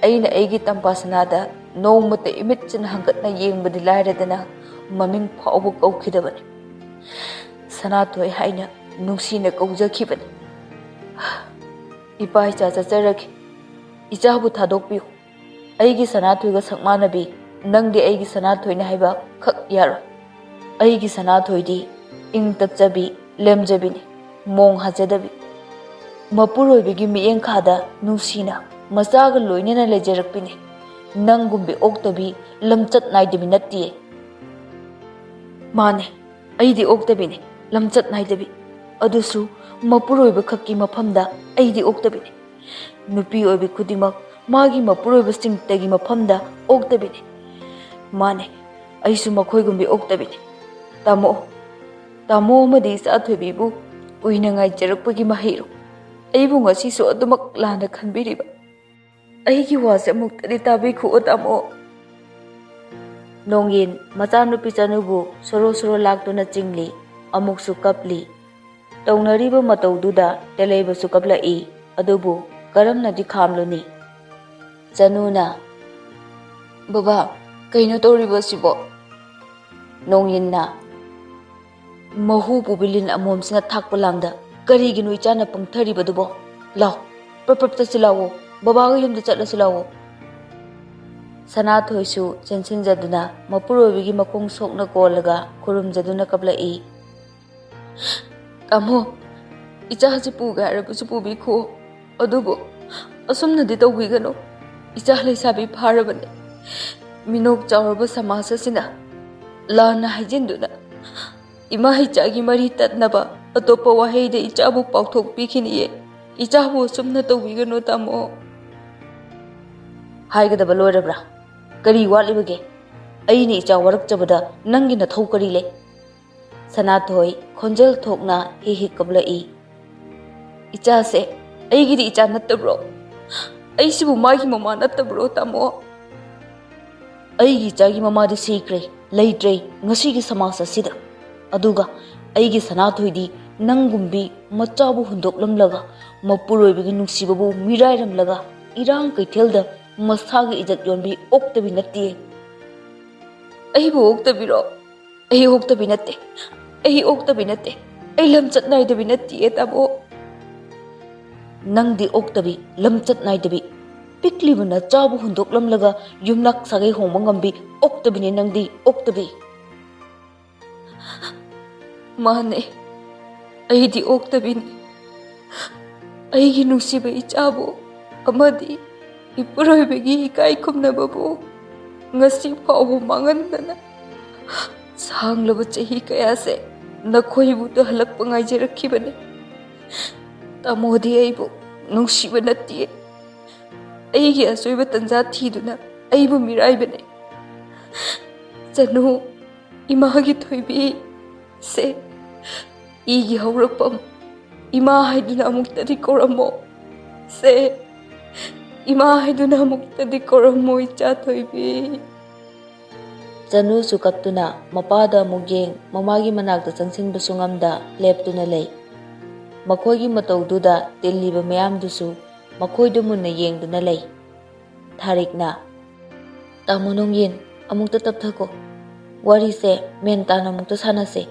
ꯑꯩꯅ ꯑꯩꯒꯤ ꯇꯝꯐꯥ ꯁꯅꯥꯗ ꯅꯣꯡꯃꯇ ꯏꯃꯤꯠꯁꯤꯅ ꯍꯪꯒꯠꯅ ꯌꯦꯡꯕꯗꯤ ꯂꯥꯏꯔꯗꯅ ꯃꯃꯤꯡ ꯐꯥꯎꯕ ꯀꯧꯈꯤꯗꯕꯅꯤ꯫ ꯁꯅꯥꯊꯣꯏ ꯍꯥꯏꯅ ꯅꯨꯡꯁꯤꯅ ꯀꯧꯖꯈꯤꯕꯅꯤ꯫ ꯏꯄꯥ ꯏꯆꯥ ꯆꯠꯆꯔꯒꯦ꯫ ꯏꯆꯥꯕꯨ ꯊꯥꯗꯣꯛꯄꯤꯌꯨ꯫ ꯑꯩꯒꯤ ꯁꯅꯥꯊꯣꯏꯒ ꯁꯛꯃꯥꯟꯅꯕꯤ, ꯅꯪꯗꯤ ꯑꯩꯒꯤ ꯁꯅꯥꯊꯣꯏꯅꯤ ꯍꯥꯏꯕ ꯈꯛ ꯌꯥꯔꯣꯏ꯫ ꯑꯩꯒꯤ ꯁꯅꯥꯊꯣꯏꯗꯤ ꯏꯪ ꯇꯞꯆꯕꯤ, ꯂꯦꯝꯖꯕꯤꯅꯤ, ꯃꯣꯡ ꯍꯥꯖꯗꯕꯤ꯫ ꯃꯄꯨꯔꯣꯏꯕꯒꯤ ꯃꯤꯠꯌꯦꯡꯈꯥꯗ ꯅꯨꯡꯁꯤꯅ ꯃꯆꯥꯒ ꯂꯣꯏꯅꯅ ꯂꯩꯖꯔꯛꯄꯤꯅꯤ꯫ ꯅꯪꯒꯨꯝꯕꯤ ꯑꯣꯛꯇꯕꯤ, ꯂꯝꯆꯠ ꯅꯥꯏꯗꯕꯤ ꯅꯠꯇꯤꯌꯦ꯫" "ꯃꯥꯅꯦ, ꯑꯩꯗꯤ ꯑꯣꯛꯇꯕꯤꯅꯤ, ꯂꯝꯆꯠ ꯅꯥꯏꯗꯕꯤ꯫ ꯑꯗꯨꯁꯨ ꯃꯄꯨꯔꯣꯏꯕ ꯈꯛꯀꯤ ꯃꯐꯝꯗ ꯑꯩꯗꯤ ꯑꯣꯛꯇꯕꯤꯅꯤ꯫ ꯅꯨꯄꯤ ꯑꯣꯏꯕꯤ ꯈꯨꯗꯤꯡꯃꯛ ꯃꯥꯒꯤ ꯃꯄꯨꯔꯣꯏꯕꯁꯤꯡꯇꯒꯤ ꯃꯐꯝꯗ ꯑꯣꯛꯇꯕꯤꯅꯤ꯫ ꯃꯥꯅꯦ, ꯑꯩꯁꯨ ꯃꯈꯣꯏꯒꯨꯝꯕꯤ ꯑꯣꯛꯇꯕꯤꯅꯤ꯫ ꯇꯥꯃꯣ, ꯇꯥꯃꯣ ꯑꯃꯗꯤ ꯏꯆꯥ ꯊꯣꯏꯕꯤꯕꯨ ꯀꯨꯏꯅ ꯉꯥꯏꯖꯔꯛꯄꯒꯤ ꯃꯍꯩꯔꯣ? ꯑꯩꯕꯨ ꯉꯁꯤꯁꯨ ꯑꯗꯨꯃꯛ ꯂꯥꯟꯅ ꯈꯟꯕꯤꯔꯤꯕ? ꯑꯩꯒꯤ ꯋꯥꯁꯦ ꯑꯃꯨꯛꯇꯗꯤ ꯇꯥꯕꯤꯈꯨꯑꯣ, ꯇꯥꯃꯣ꯫" ꯅꯣꯡꯌꯤꯟ ꯃꯆꯥꯅꯨꯄꯤ ꯆꯅꯨꯕꯨ ꯁꯣꯔꯣ ꯁꯣꯔꯣ ꯂꯥꯛꯇꯨꯅ ꯆꯤꯡꯂꯤ, ꯑꯃꯨꯛꯁꯨ ꯀꯞꯂꯤ꯫ ꯇꯧꯅꯔꯤꯕ ꯃꯇꯧꯗꯨꯗ ꯇꯦꯂꯩꯕꯁꯨ ꯀꯞꯂꯛꯏ꯫ ꯑꯗꯨꯕꯨ ꯀꯔꯝꯅꯗꯤ ꯈꯥꯝꯂꯨꯅꯤ? ꯆꯅꯨꯅ, "ꯕꯕꯥ, ꯀꯩꯅꯣ ꯇꯧꯔꯤꯕꯁꯤꯕꯣ?" ꯅꯣꯡꯌꯤꯟꯅ, "ꯃꯍꯨ ꯄꯨꯕꯤ ꯂꯤꯟ ꯑꯃꯣꯝꯁꯤꯅ ꯊꯥꯛꯄ ꯂꯥꯡꯗ ꯀꯔꯤꯒꯤꯅꯣ ꯏꯆꯥꯅ ꯄꯪꯊꯔꯤꯕꯗꯨꯕꯣ? ꯂꯥꯎ, ꯄ꯭ꯔꯞ ꯄ꯭ꯔꯞ ꯆꯠꯁꯤ ꯂꯥꯎꯑꯣ꯫ ꯕꯕꯥꯒ ꯌꯨꯝꯗ ꯆꯠꯂꯁꯤ ꯂꯥꯛꯑꯣ꯫ ꯁꯅꯥꯊꯣꯏꯁꯨ ꯆꯦꯟꯁꯤꯟꯖꯗꯨꯅ ꯃꯄꯨꯔꯣꯏꯕꯒꯤ ꯃꯈꯣꯡ ꯁꯣꯛꯅ ꯀꯣꯜꯂꯒ ꯈꯨꯔꯨꯝꯖꯗꯨꯅ ꯀꯞꯂꯛꯏ꯫ "ꯇꯥꯃꯣ, ꯏꯆꯥꯁꯤ ꯄꯨꯒꯦ ꯍꯥꯏꯔꯕꯁꯨ ꯄꯨꯕꯤꯈꯣ, ꯑꯗꯨꯕꯨ ꯑꯁꯨꯝꯅꯗꯤ ꯇꯧꯕꯤꯒꯅꯨ꯫ ꯏꯆꯥ ꯂꯩꯁꯥꯕꯤ ꯐꯥꯔꯕꯅꯤ꯫ ꯃꯤꯅꯣꯛ ꯆꯥꯎꯔꯕ ꯁꯃꯥꯖ ꯑꯁꯤꯅ ꯂꯥꯟꯅ ꯍꯥꯏꯖꯤꯟꯗꯨꯅ ꯏꯃꯥ ꯏꯆꯥꯒꯤ ꯃꯔꯤ ꯇꯠꯅꯕ ꯑꯇꯣꯞꯄ ꯋꯥꯍꯩꯗ ꯏꯆꯥꯕꯨ ꯄꯥꯎꯊꯣꯛꯄꯤꯈꯤꯅꯤꯌꯦ꯫ ꯏꯆꯥꯕꯨ ꯑꯁꯨꯝꯅ ꯇꯧꯕꯤꯒꯅꯨ, ꯇꯥꯃꯣ꯫" "ꯍꯥꯏꯒꯗꯕ ꯂꯣꯏꯔꯕ꯭ꯔꯥ? ꯀꯔꯤ ꯋꯥꯠꯂꯤꯕꯒꯦ? ꯑꯩꯅ ꯏꯆꯥ ꯋꯥꯔꯛꯆꯕꯗ ꯅꯪꯒꯤ ꯅꯊꯧ ꯀꯔꯤ ꯂꯩ?" ꯁꯅꯥꯊꯣꯏ ꯈꯣꯟꯖꯦꯜ ꯊꯣꯛꯅ ꯍꯤ ꯍꯤ ꯀꯞꯂꯛꯏ꯫ "ꯏꯆꯥꯁꯦ ꯑꯩꯒꯤꯗꯤ ꯏꯆꯥ ꯅꯠꯇꯕ꯭ꯔꯣ? ꯑꯩꯁꯤꯕꯨ ꯃꯥꯒꯤ ꯃꯃꯥ ꯅꯠꯇꯕ꯭ꯔꯣ, ꯇꯥꯃꯣ?" "ꯑꯩꯒꯤ ꯏꯆꯥꯒꯤ ꯃꯃꯥꯗꯤ ꯁꯤꯈ꯭ꯔꯦ, ꯂꯩꯇ꯭ꯔꯦ ꯉꯁꯤꯒꯤ ꯁꯃꯥꯖ ꯑꯁꯤꯗ꯫ ꯑꯗꯨꯒ ꯑꯩꯒꯤ ꯁꯅꯥꯊꯣꯏꯗꯤ ꯅꯪꯒꯨꯝꯕꯤ ꯃꯆꯥꯕꯨ ꯍꯨꯟꯗꯣꯛꯂꯝꯂꯒ, ꯃꯄꯨꯔꯣꯏꯕꯒꯤ ꯅꯨꯡꯁꯤꯕꯕꯨ ꯃꯤꯔꯥꯏꯔꯝꯂꯒ, ꯏꯔꯥꯡ ꯀꯩꯊꯦꯜꯗ ꯃꯁꯥꯒꯤ ꯏꯖꯠ ꯌꯣꯟꯕꯤ ꯑꯣꯛꯇꯕꯤ ꯅꯠꯇꯦ꯫" "ꯑꯩꯕꯨ ꯑꯣꯛꯇꯕꯤꯔꯣ? ꯑꯩ ꯑꯣꯛꯇꯕꯤ ꯅꯠꯇꯦ꯫ ꯑꯩ ꯑꯣꯛꯇꯕꯤ ꯅꯠꯇꯦ꯫ ꯑꯩ ꯂꯝꯆꯠ ꯅꯥꯏꯗꯕꯤ ꯅꯠꯇꯤꯌꯦ, ꯇꯥꯃꯣ꯫" "ꯅꯪꯗꯤ ꯑꯣꯛꯇꯕꯤ, ꯂꯝꯆꯠ ꯅꯥꯏꯗꯕꯤ, ꯄꯤꯛꯂꯤꯕ ꯅꯆꯥꯕꯨ ꯍꯨꯟꯗꯣꯛꯂꯝꯂꯒ ꯌꯨꯝꯂꯛ ꯁꯥꯒꯩ ꯍꯣꯡꯕ ꯉꯝꯕꯤ ꯑꯣꯛꯇꯕꯤꯅꯦ, ꯅꯪꯗꯤ ꯑꯣꯛꯇꯕꯤ꯫" "ꯃꯥꯅꯦ, ꯑꯩꯗꯤ ꯑꯣꯛꯇꯕꯤꯅꯤ꯫ ꯑꯩꯒꯤ ꯅꯨꯡꯁꯤꯕ ꯏꯆꯥꯕꯨ ꯑꯃꯗꯤ ꯏꯄꯨꯔꯣꯏꯕꯒꯤ ꯏꯀꯥꯏ ꯈꯨꯝꯅꯕꯕꯨ ꯉꯁꯤ ꯐꯥꯎꯕ ꯃꯥꯡꯍꯟꯗꯅ ꯁꯥꯡꯂꯕ ꯆꯍꯤ ꯀꯌꯥꯁꯦ ꯅꯈꯣꯏꯕꯨ ꯇꯨꯍꯜꯂꯛꯄ ꯉꯥꯏꯖꯔꯛꯈꯤꯕꯅꯤ꯫ ꯇꯥꯃꯣꯗꯤ ꯑꯩꯕꯨ ꯅꯨꯡꯁꯤꯕ ꯅꯠꯇꯤꯌꯦ꯫ ꯑꯩꯒꯤ ꯑꯁꯣꯏꯕ ꯇꯟꯖꯥ ꯊꯤꯗꯨꯅ ꯑꯩꯕꯨ ꯃꯤꯔꯥꯏꯕꯅꯤ꯫ ꯆꯅꯨ, ꯏꯃꯥꯒꯤ ꯊꯣꯏꯕꯤ, ꯁꯦ, ꯏꯒꯤ ꯍꯧꯔꯛꯐꯝ ꯏꯃꯥ ꯍꯥꯏꯗꯨꯅ ꯑꯃꯨꯛꯇꯗꯤ ꯀꯧꯔꯝꯃꯣ꯫ ꯁꯦ, ꯏꯃꯥ ꯍꯥꯏꯗꯨꯅ ꯑꯃꯨꯛꯇꯗꯤ ꯀꯧꯔꯝꯃꯣ, ꯏꯆꯥ ꯊꯣꯏꯕꯤ꯫" ꯆꯅꯨꯁꯨ ꯀꯞꯇꯨꯅ ꯃꯄꯥꯗ ꯑꯃꯨꯛ ꯌꯦꯡ, ꯃꯃꯥꯒꯤ ꯃꯅꯥꯛꯇ ꯆꯪꯁꯤꯟꯕꯁꯨ ꯉꯝꯗ ꯂꯦꯞꯇꯨꯅ ꯂꯩ꯫ ꯃꯈꯣꯏꯒꯤ ꯃꯇꯧꯗꯨꯗ ꯇꯤꯜꯂꯤꯕ ꯃꯌꯥꯝꯗꯨꯁꯨ ꯃꯈꯣꯏꯗ ꯃꯨꯟꯅ ꯌꯦꯡꯗꯨꯅ ꯂꯩ꯫ ꯊꯥꯔꯤꯛꯅ, "ꯇꯥꯃꯣ ꯅꯣꯡꯌꯤꯟ, ꯑꯃꯨꯛꯇ ꯇꯞꯊꯈꯣ꯫ ꯋꯥꯔꯤꯁꯦ ꯃꯦꯟ ꯇꯥꯅ ꯑꯃꯨꯛꯇ ꯁꯥꯟꯅꯁꯦ꯫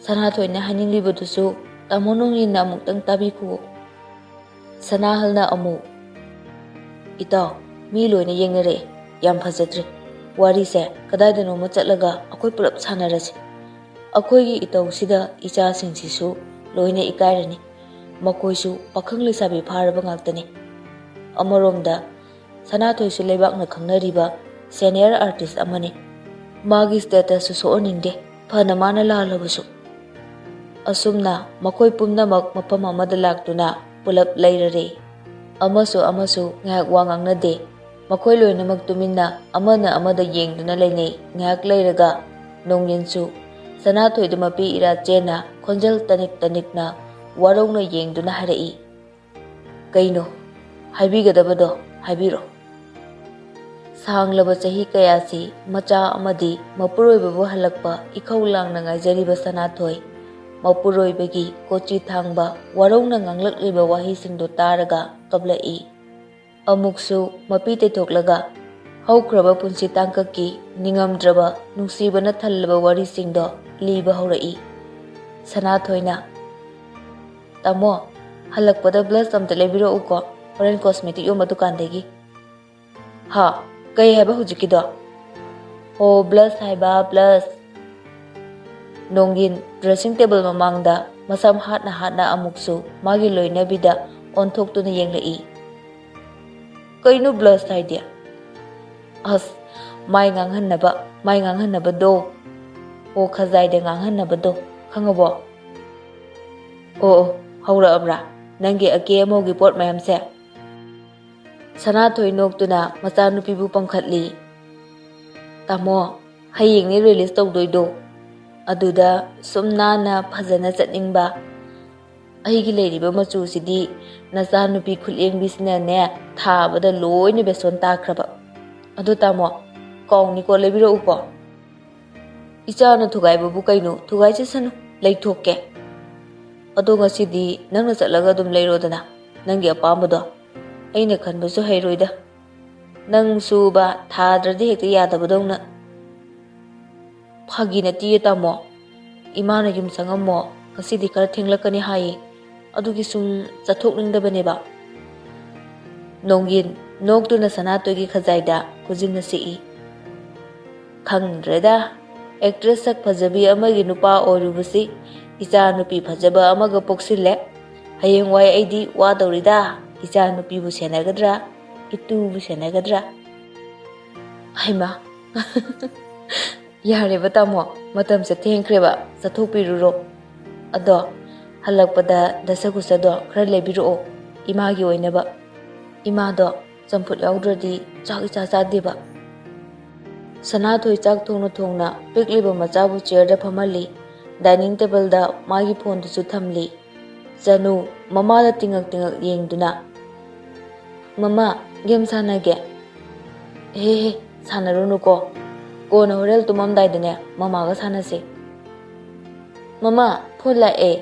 ꯁꯅꯥꯊꯣꯏꯅ ꯍꯥꯏꯅꯤꯡꯂꯤꯕꯗꯨꯁꯨ ꯇꯥꯃꯣ ꯅꯣꯡꯌꯤꯟꯅ ꯑꯃꯨꯛꯇꯪ ꯇꯥꯕꯤꯈꯨꯑꯣ꯫" ꯁꯅꯥꯍꯜꯅ ꯑꯃꯨꯛ, "ꯏꯇꯥꯎ, ꯃꯤ ꯂꯣꯏꯅ ꯌꯦꯡꯅꯔꯛꯑꯦ, ꯌꯥꯝ ꯐꯖꯗ꯭ꯔꯦ꯫ ꯋꯥꯔꯤꯁꯦ ꯀꯗꯥꯏꯗꯅꯣꯃ ꯆꯠꯂꯒ ꯑꯩꯈꯣꯏ ꯄꯨꯂꯞ ꯁꯥꯟꯅꯔꯁꯤ꯫ ꯑꯩꯈꯣꯏꯒꯤ ꯏꯇꯧꯁꯤꯗ ꯏꯆꯥꯁꯤꯡꯁꯤꯁꯨ ꯂꯣꯏꯅ ꯏꯀꯥꯏꯔꯅꯤ꯫ ꯃꯈꯣꯏꯁꯨ ꯄꯥꯈꯪ ꯂꯩꯁꯥꯕꯤ ꯐꯥꯔꯕ ꯉꯥꯛꯇꯅꯤ꯫ ꯑꯃꯔꯣꯝꯗ ꯁꯅꯥꯊꯣꯏꯁꯨ ꯂꯩꯕꯥꯛꯅ ꯈꯪꯅꯔꯤꯕ senior artist ꯑꯃꯅꯤ꯫ ꯃꯥꯒꯤ statusꯁꯨ ꯁꯣꯛꯍꯟꯅꯤꯡꯗꯦ, ꯐꯅ ꯃꯥꯅ ꯂꯥꯜꯂꯕꯁꯨ꯫" ꯑꯁꯨꯝꯅ ꯃꯈꯣꯏ ꯄꯨꯝꯅꯃꯛ ꯃꯐꯝ ꯑꯃꯗ ꯂꯥꯛꯇꯨꯅ ꯄꯨꯂꯞ ꯂꯩꯔꯔꯦ꯫ ꯑꯃꯁꯨ ꯑꯃꯁꯨ ꯉꯥꯏꯍꯥꯛ ꯋꯥ ꯉꯥꯡꯅꯗꯦ꯫ ꯃꯈꯣꯏ ꯂꯣꯏꯅꯃꯛ ꯇꯨꯃꯤꯟꯅ ꯑꯃꯅ ꯑꯃꯗ ꯌꯦꯡꯗꯨꯅ ꯂꯩꯅꯩ꯫ ꯉꯥꯏꯍꯥꯛ ꯂꯩꯔꯒ ꯅꯣꯡꯌꯤꯟꯁꯨ ꯁꯅꯥꯊꯣꯏꯗ ꯃꯄꯤ ꯏꯔꯥ ꯆꯦꯟꯅ ꯈꯣꯟꯖꯦꯜ ꯇꯅꯤꯛ ꯇꯅꯤꯛꯅ ꯋꯥꯔꯧꯅ ꯌꯦꯡꯗꯨꯅ ꯍꯥꯏꯔꯛꯏ, "ꯀꯩꯅꯣ? ꯍꯥꯏꯕꯤꯒꯗꯕꯗꯣ ꯍꯥꯏꯕꯤꯔꯣ꯫" ꯁꯥꯡꯂꯕ ꯆꯍꯤ ꯀꯌꯥꯁꯤ ꯃꯆꯥ ꯑꯃꯗꯤ ꯃꯄꯨꯔꯣꯏꯕꯕꯨ ꯍꯜꯂꯛꯄ ꯏꯈꯧ ꯂꯥꯡꯅ ꯉꯥꯏꯖꯔꯤꯕ ꯁꯅꯥꯊꯣꯏ, ꯃꯄꯨꯔꯣꯏꯕꯒꯤ ꯀꯣꯆꯤ ꯊꯥꯡꯕ ꯋꯥꯔꯧꯅ ꯉꯥꯡꯂꯛꯂꯤꯕ ꯋꯥꯍꯩꯁꯤꯡꯗꯨ ꯇꯥꯔꯒ ꯀꯞꯂꯛꯏ꯫ ꯑꯃꯨꯛꯁꯨ ꯃꯄꯤ ꯇꯩꯊꯣꯛꯂꯒ ꯍꯧꯈ꯭ꯔꯕ ꯄꯨꯟꯁꯤ ꯇꯥꯡꯀꯛꯀꯤ ꯅꯤꯡꯉꯝꯗ꯭ꯔꯕ ꯅꯨꯡꯁꯤꯕꯅ ꯊꯜꯂꯕ ꯋꯥꯔꯤꯁꯤꯡꯗꯣ ꯂꯤꯕ ꯍꯧꯔꯛꯏ꯫ ꯁꯅꯥꯊꯣꯏꯅ, "ꯇꯥꯃꯣ, ꯍꯜꯂꯛꯄꯗ blush ꯑꯝꯇ ꯂꯩꯕꯤꯔꯛꯎꯀꯣ, ꯍꯣꯔꯦꯟ cosmetic ꯌꯣꯟꯕ ꯗꯨꯀꯥꯟꯗꯒꯤ꯫" "ꯍꯥ? ꯀꯩ ꯍꯥꯏꯕ ꯍꯧꯖꯤꯛꯀꯤꯗꯣ?" "ꯑꯣ, blush ꯍꯥꯏꯕ, blush꯫" ꯅꯣꯡꯒꯤꯟ dressing table ꯃꯃꯥꯡꯗ ꯃꯁꯝ ꯍꯥꯠꯅ ꯍꯥꯠꯅ ꯑꯃꯨꯛꯁꯨ ꯃꯥꯒꯤ ꯂꯣꯏꯅꯕꯤꯗ ꯑꯣꯟꯊꯣꯛꯇꯨꯅ ꯌꯦꯡꯂꯛꯏ꯫ "ꯀꯩꯅꯣ blush ꯍꯥꯏꯗꯤ?" "ꯑꯁ, ꯃꯥꯏ ꯉꯥꯡꯍꯟꯅꯕ, ꯃꯥꯏ ꯉꯥꯡꯍꯟꯅꯕꯗꯣ꯫ ꯑꯣ, ꯈꯖꯥꯏꯗ ꯉꯥꯡꯍꯟꯅꯕꯗꯣ, ꯈꯪꯉꯕꯣ?" "ꯑꯣ, ꯑꯣ, ꯍꯧꯔꯛꯑꯕ꯭ꯔꯥ ꯅꯪꯒꯤ ꯑꯀꯦ ꯑꯃꯧꯒꯤ ꯄꯣꯠ ꯃꯌꯥꯝꯁꯦ?" ꯁꯅꯥꯊꯣꯏ ꯅꯣꯛꯇꯨꯅ ꯃꯆꯥꯅꯨꯄꯤꯕꯨ ꯄꯪꯈꯠꯂꯤ꯫ "ꯇꯥꯃꯣ, ꯍꯌꯦꯡꯅꯤ release ꯇꯧꯗꯣꯏꯗꯣ꯫ ꯑꯗꯨꯗ ꯁꯨꯝ ꯅꯥꯟꯅ ꯐꯖꯅ ꯆꯠꯅꯤꯡꯕ꯫ ꯑꯩꯒꯤ ꯂꯩꯔꯤꯕ ꯃꯆꯨꯁꯤꯗꯤ ꯅꯆꯥꯅꯨꯄꯤ ꯈꯨꯠꯂꯦꯡꯕꯤꯁꯤꯅꯅꯦ ꯊꯥꯕꯗ ꯂꯣꯏꯅ ꯕꯦꯁꯣꯟ ꯇꯥꯈ꯭ꯔꯕ꯫ ꯑꯗꯣ ꯇꯥꯃꯣ, ꯀꯥꯎꯅꯤꯀꯣ, ꯂꯩꯕꯤꯔꯛꯎꯀꯣ꯫" "ꯏꯆꯥꯅ ꯊꯨꯒꯥꯏꯕꯕꯨ ꯀꯩꯅꯣ? ꯊꯨꯒꯥꯏꯖꯁꯅꯨ, ꯂꯩꯊꯣꯛꯀꯦ꯫ ꯑꯗꯣ ꯉꯁꯤꯗꯤ ꯅꯪꯅ ꯆꯠꯂꯒ ꯑꯗꯨꯝ ꯂꯩꯔꯣꯗꯅ, ꯅꯪꯒꯤ ꯑꯄꯥꯝꯕꯗꯣ꯫ ꯑꯩꯅ ꯈꯟꯕꯁꯨ ꯍꯩꯔꯣꯏꯗ, ꯅꯪꯁꯨꯕ ꯊꯥꯗ꯭ꯔꯗꯤ ꯍꯦꯛꯇ ꯌꯥꯗꯕꯗꯧꯅ꯫" "ꯐꯥꯒꯤ ꯅꯠꯇꯤꯌꯦ ꯇꯥꯃꯣ, ꯏꯃꯥꯅ ꯌꯨꯝ ꯆꯪꯉꯝꯃꯣ, ꯉꯁꯤꯗꯤ ꯈꯔ ꯊꯦꯡꯂꯛꯀꯅꯤ ꯍꯥꯏꯌꯦ, ꯑꯗꯨꯒꯤ ꯁꯨꯝ ꯆꯠꯊꯣꯛꯅꯤꯡꯗꯕꯅꯦꯕ꯫" ꯅꯣꯡꯒꯤꯟ, ꯅꯣꯛꯇꯨꯅ ꯁꯅꯥꯇꯣꯏꯒꯤ ꯈꯖꯥꯏꯗ ꯈꯨꯖꯤꯟꯅ ꯁꯤꯛꯏ꯫ "ꯈꯪꯗ꯭ꯔꯦꯗ, ꯑꯦꯛꯇ꯭ꯔꯦꯁ ꯁꯛ ꯐꯖꯕꯤ ꯑꯃꯒꯤ ꯅꯨꯄꯥ ꯑꯣꯏꯔꯨꯕꯁꯤ ꯏꯆꯥ ꯅꯨꯄꯤ ꯐꯖꯕ ꯑꯃꯒ ꯄꯣꯛꯁꯤꯜꯂꯦ꯫ ꯍꯌꯦꯡꯋꯥꯏ ꯑꯩꯗꯤ ꯋꯥꯗꯧꯔꯤꯗ, ꯏꯆꯥ ꯅꯨꯄꯤꯕꯨ ꯁꯦꯟꯅꯒꯗ꯭ꯔꯥ, ꯏꯇꯨꯕꯨ ꯁꯦꯟꯅꯒꯗ꯭ꯔꯥ?" ꯍꯩꯃꯥ, ꯌꯥꯔꯦꯕ ꯇꯥꯃꯣ, ꯃꯇꯝꯁꯦ ꯊꯦꯡꯈ꯭ꯔꯦꯕ, ꯆꯠꯊꯣꯛꯄꯤꯔꯨꯔꯣ꯫ ꯑꯗꯣ ꯍꯜꯂꯛꯄꯗ ꯗꯁꯀꯨꯁꯗꯣ ꯈꯔ ꯂꯩꯕꯤꯔꯛꯑꯣ, ꯏꯃꯥꯒꯤ ꯑꯣꯏꯅꯕ꯫ ꯏꯃꯥꯗꯣ ꯆꯝꯐꯨꯠ ꯌꯥꯎꯗ꯭ꯔꯗꯤ ꯆꯥꯛ ꯏꯆꯥ ꯆꯥꯗꯦꯕ꯫ ꯁꯅꯥꯊꯣꯏ ꯆꯥꯛ ꯊꯣꯡꯅ ꯊꯣꯡꯅ ꯄꯤꯛꯂꯤꯕ ꯃꯆꯥꯕꯨ ꯆꯤꯌꯔꯗ ꯐꯝꯍꯜꯂꯤ꯫ ꯗꯥꯏꯅꯤꯡ ꯇꯦꯕꯜꯗ ꯃꯥꯒꯤ ꯐꯣꯟꯗꯨꯁꯨ ꯊꯝꯂꯤ꯫ ꯆꯅꯨ ꯃꯃꯥꯗ ꯇꯤꯡꯉꯛ ꯇꯤꯡꯉꯛ ꯌꯦꯡꯗꯨꯅ, "ꯃꯃꯥ, ꯒꯦꯝ ꯁꯥꯟꯅꯒꯦ꯫" "ꯍꯦ ꯍꯦ, ꯁꯥꯟꯅꯔꯨꯅꯨꯀꯣ, ꯀꯣꯟꯅ ꯍꯣꯔꯦꯟ ꯇꯨꯝꯃꯝꯗꯥꯏꯗꯅꯦ ꯃꯃꯥꯒ ꯁꯥꯟꯅꯁꯦ꯫" "ꯃꯃꯥ, ꯐꯣꯟ ꯂꯥꯛꯑꯦ꯫"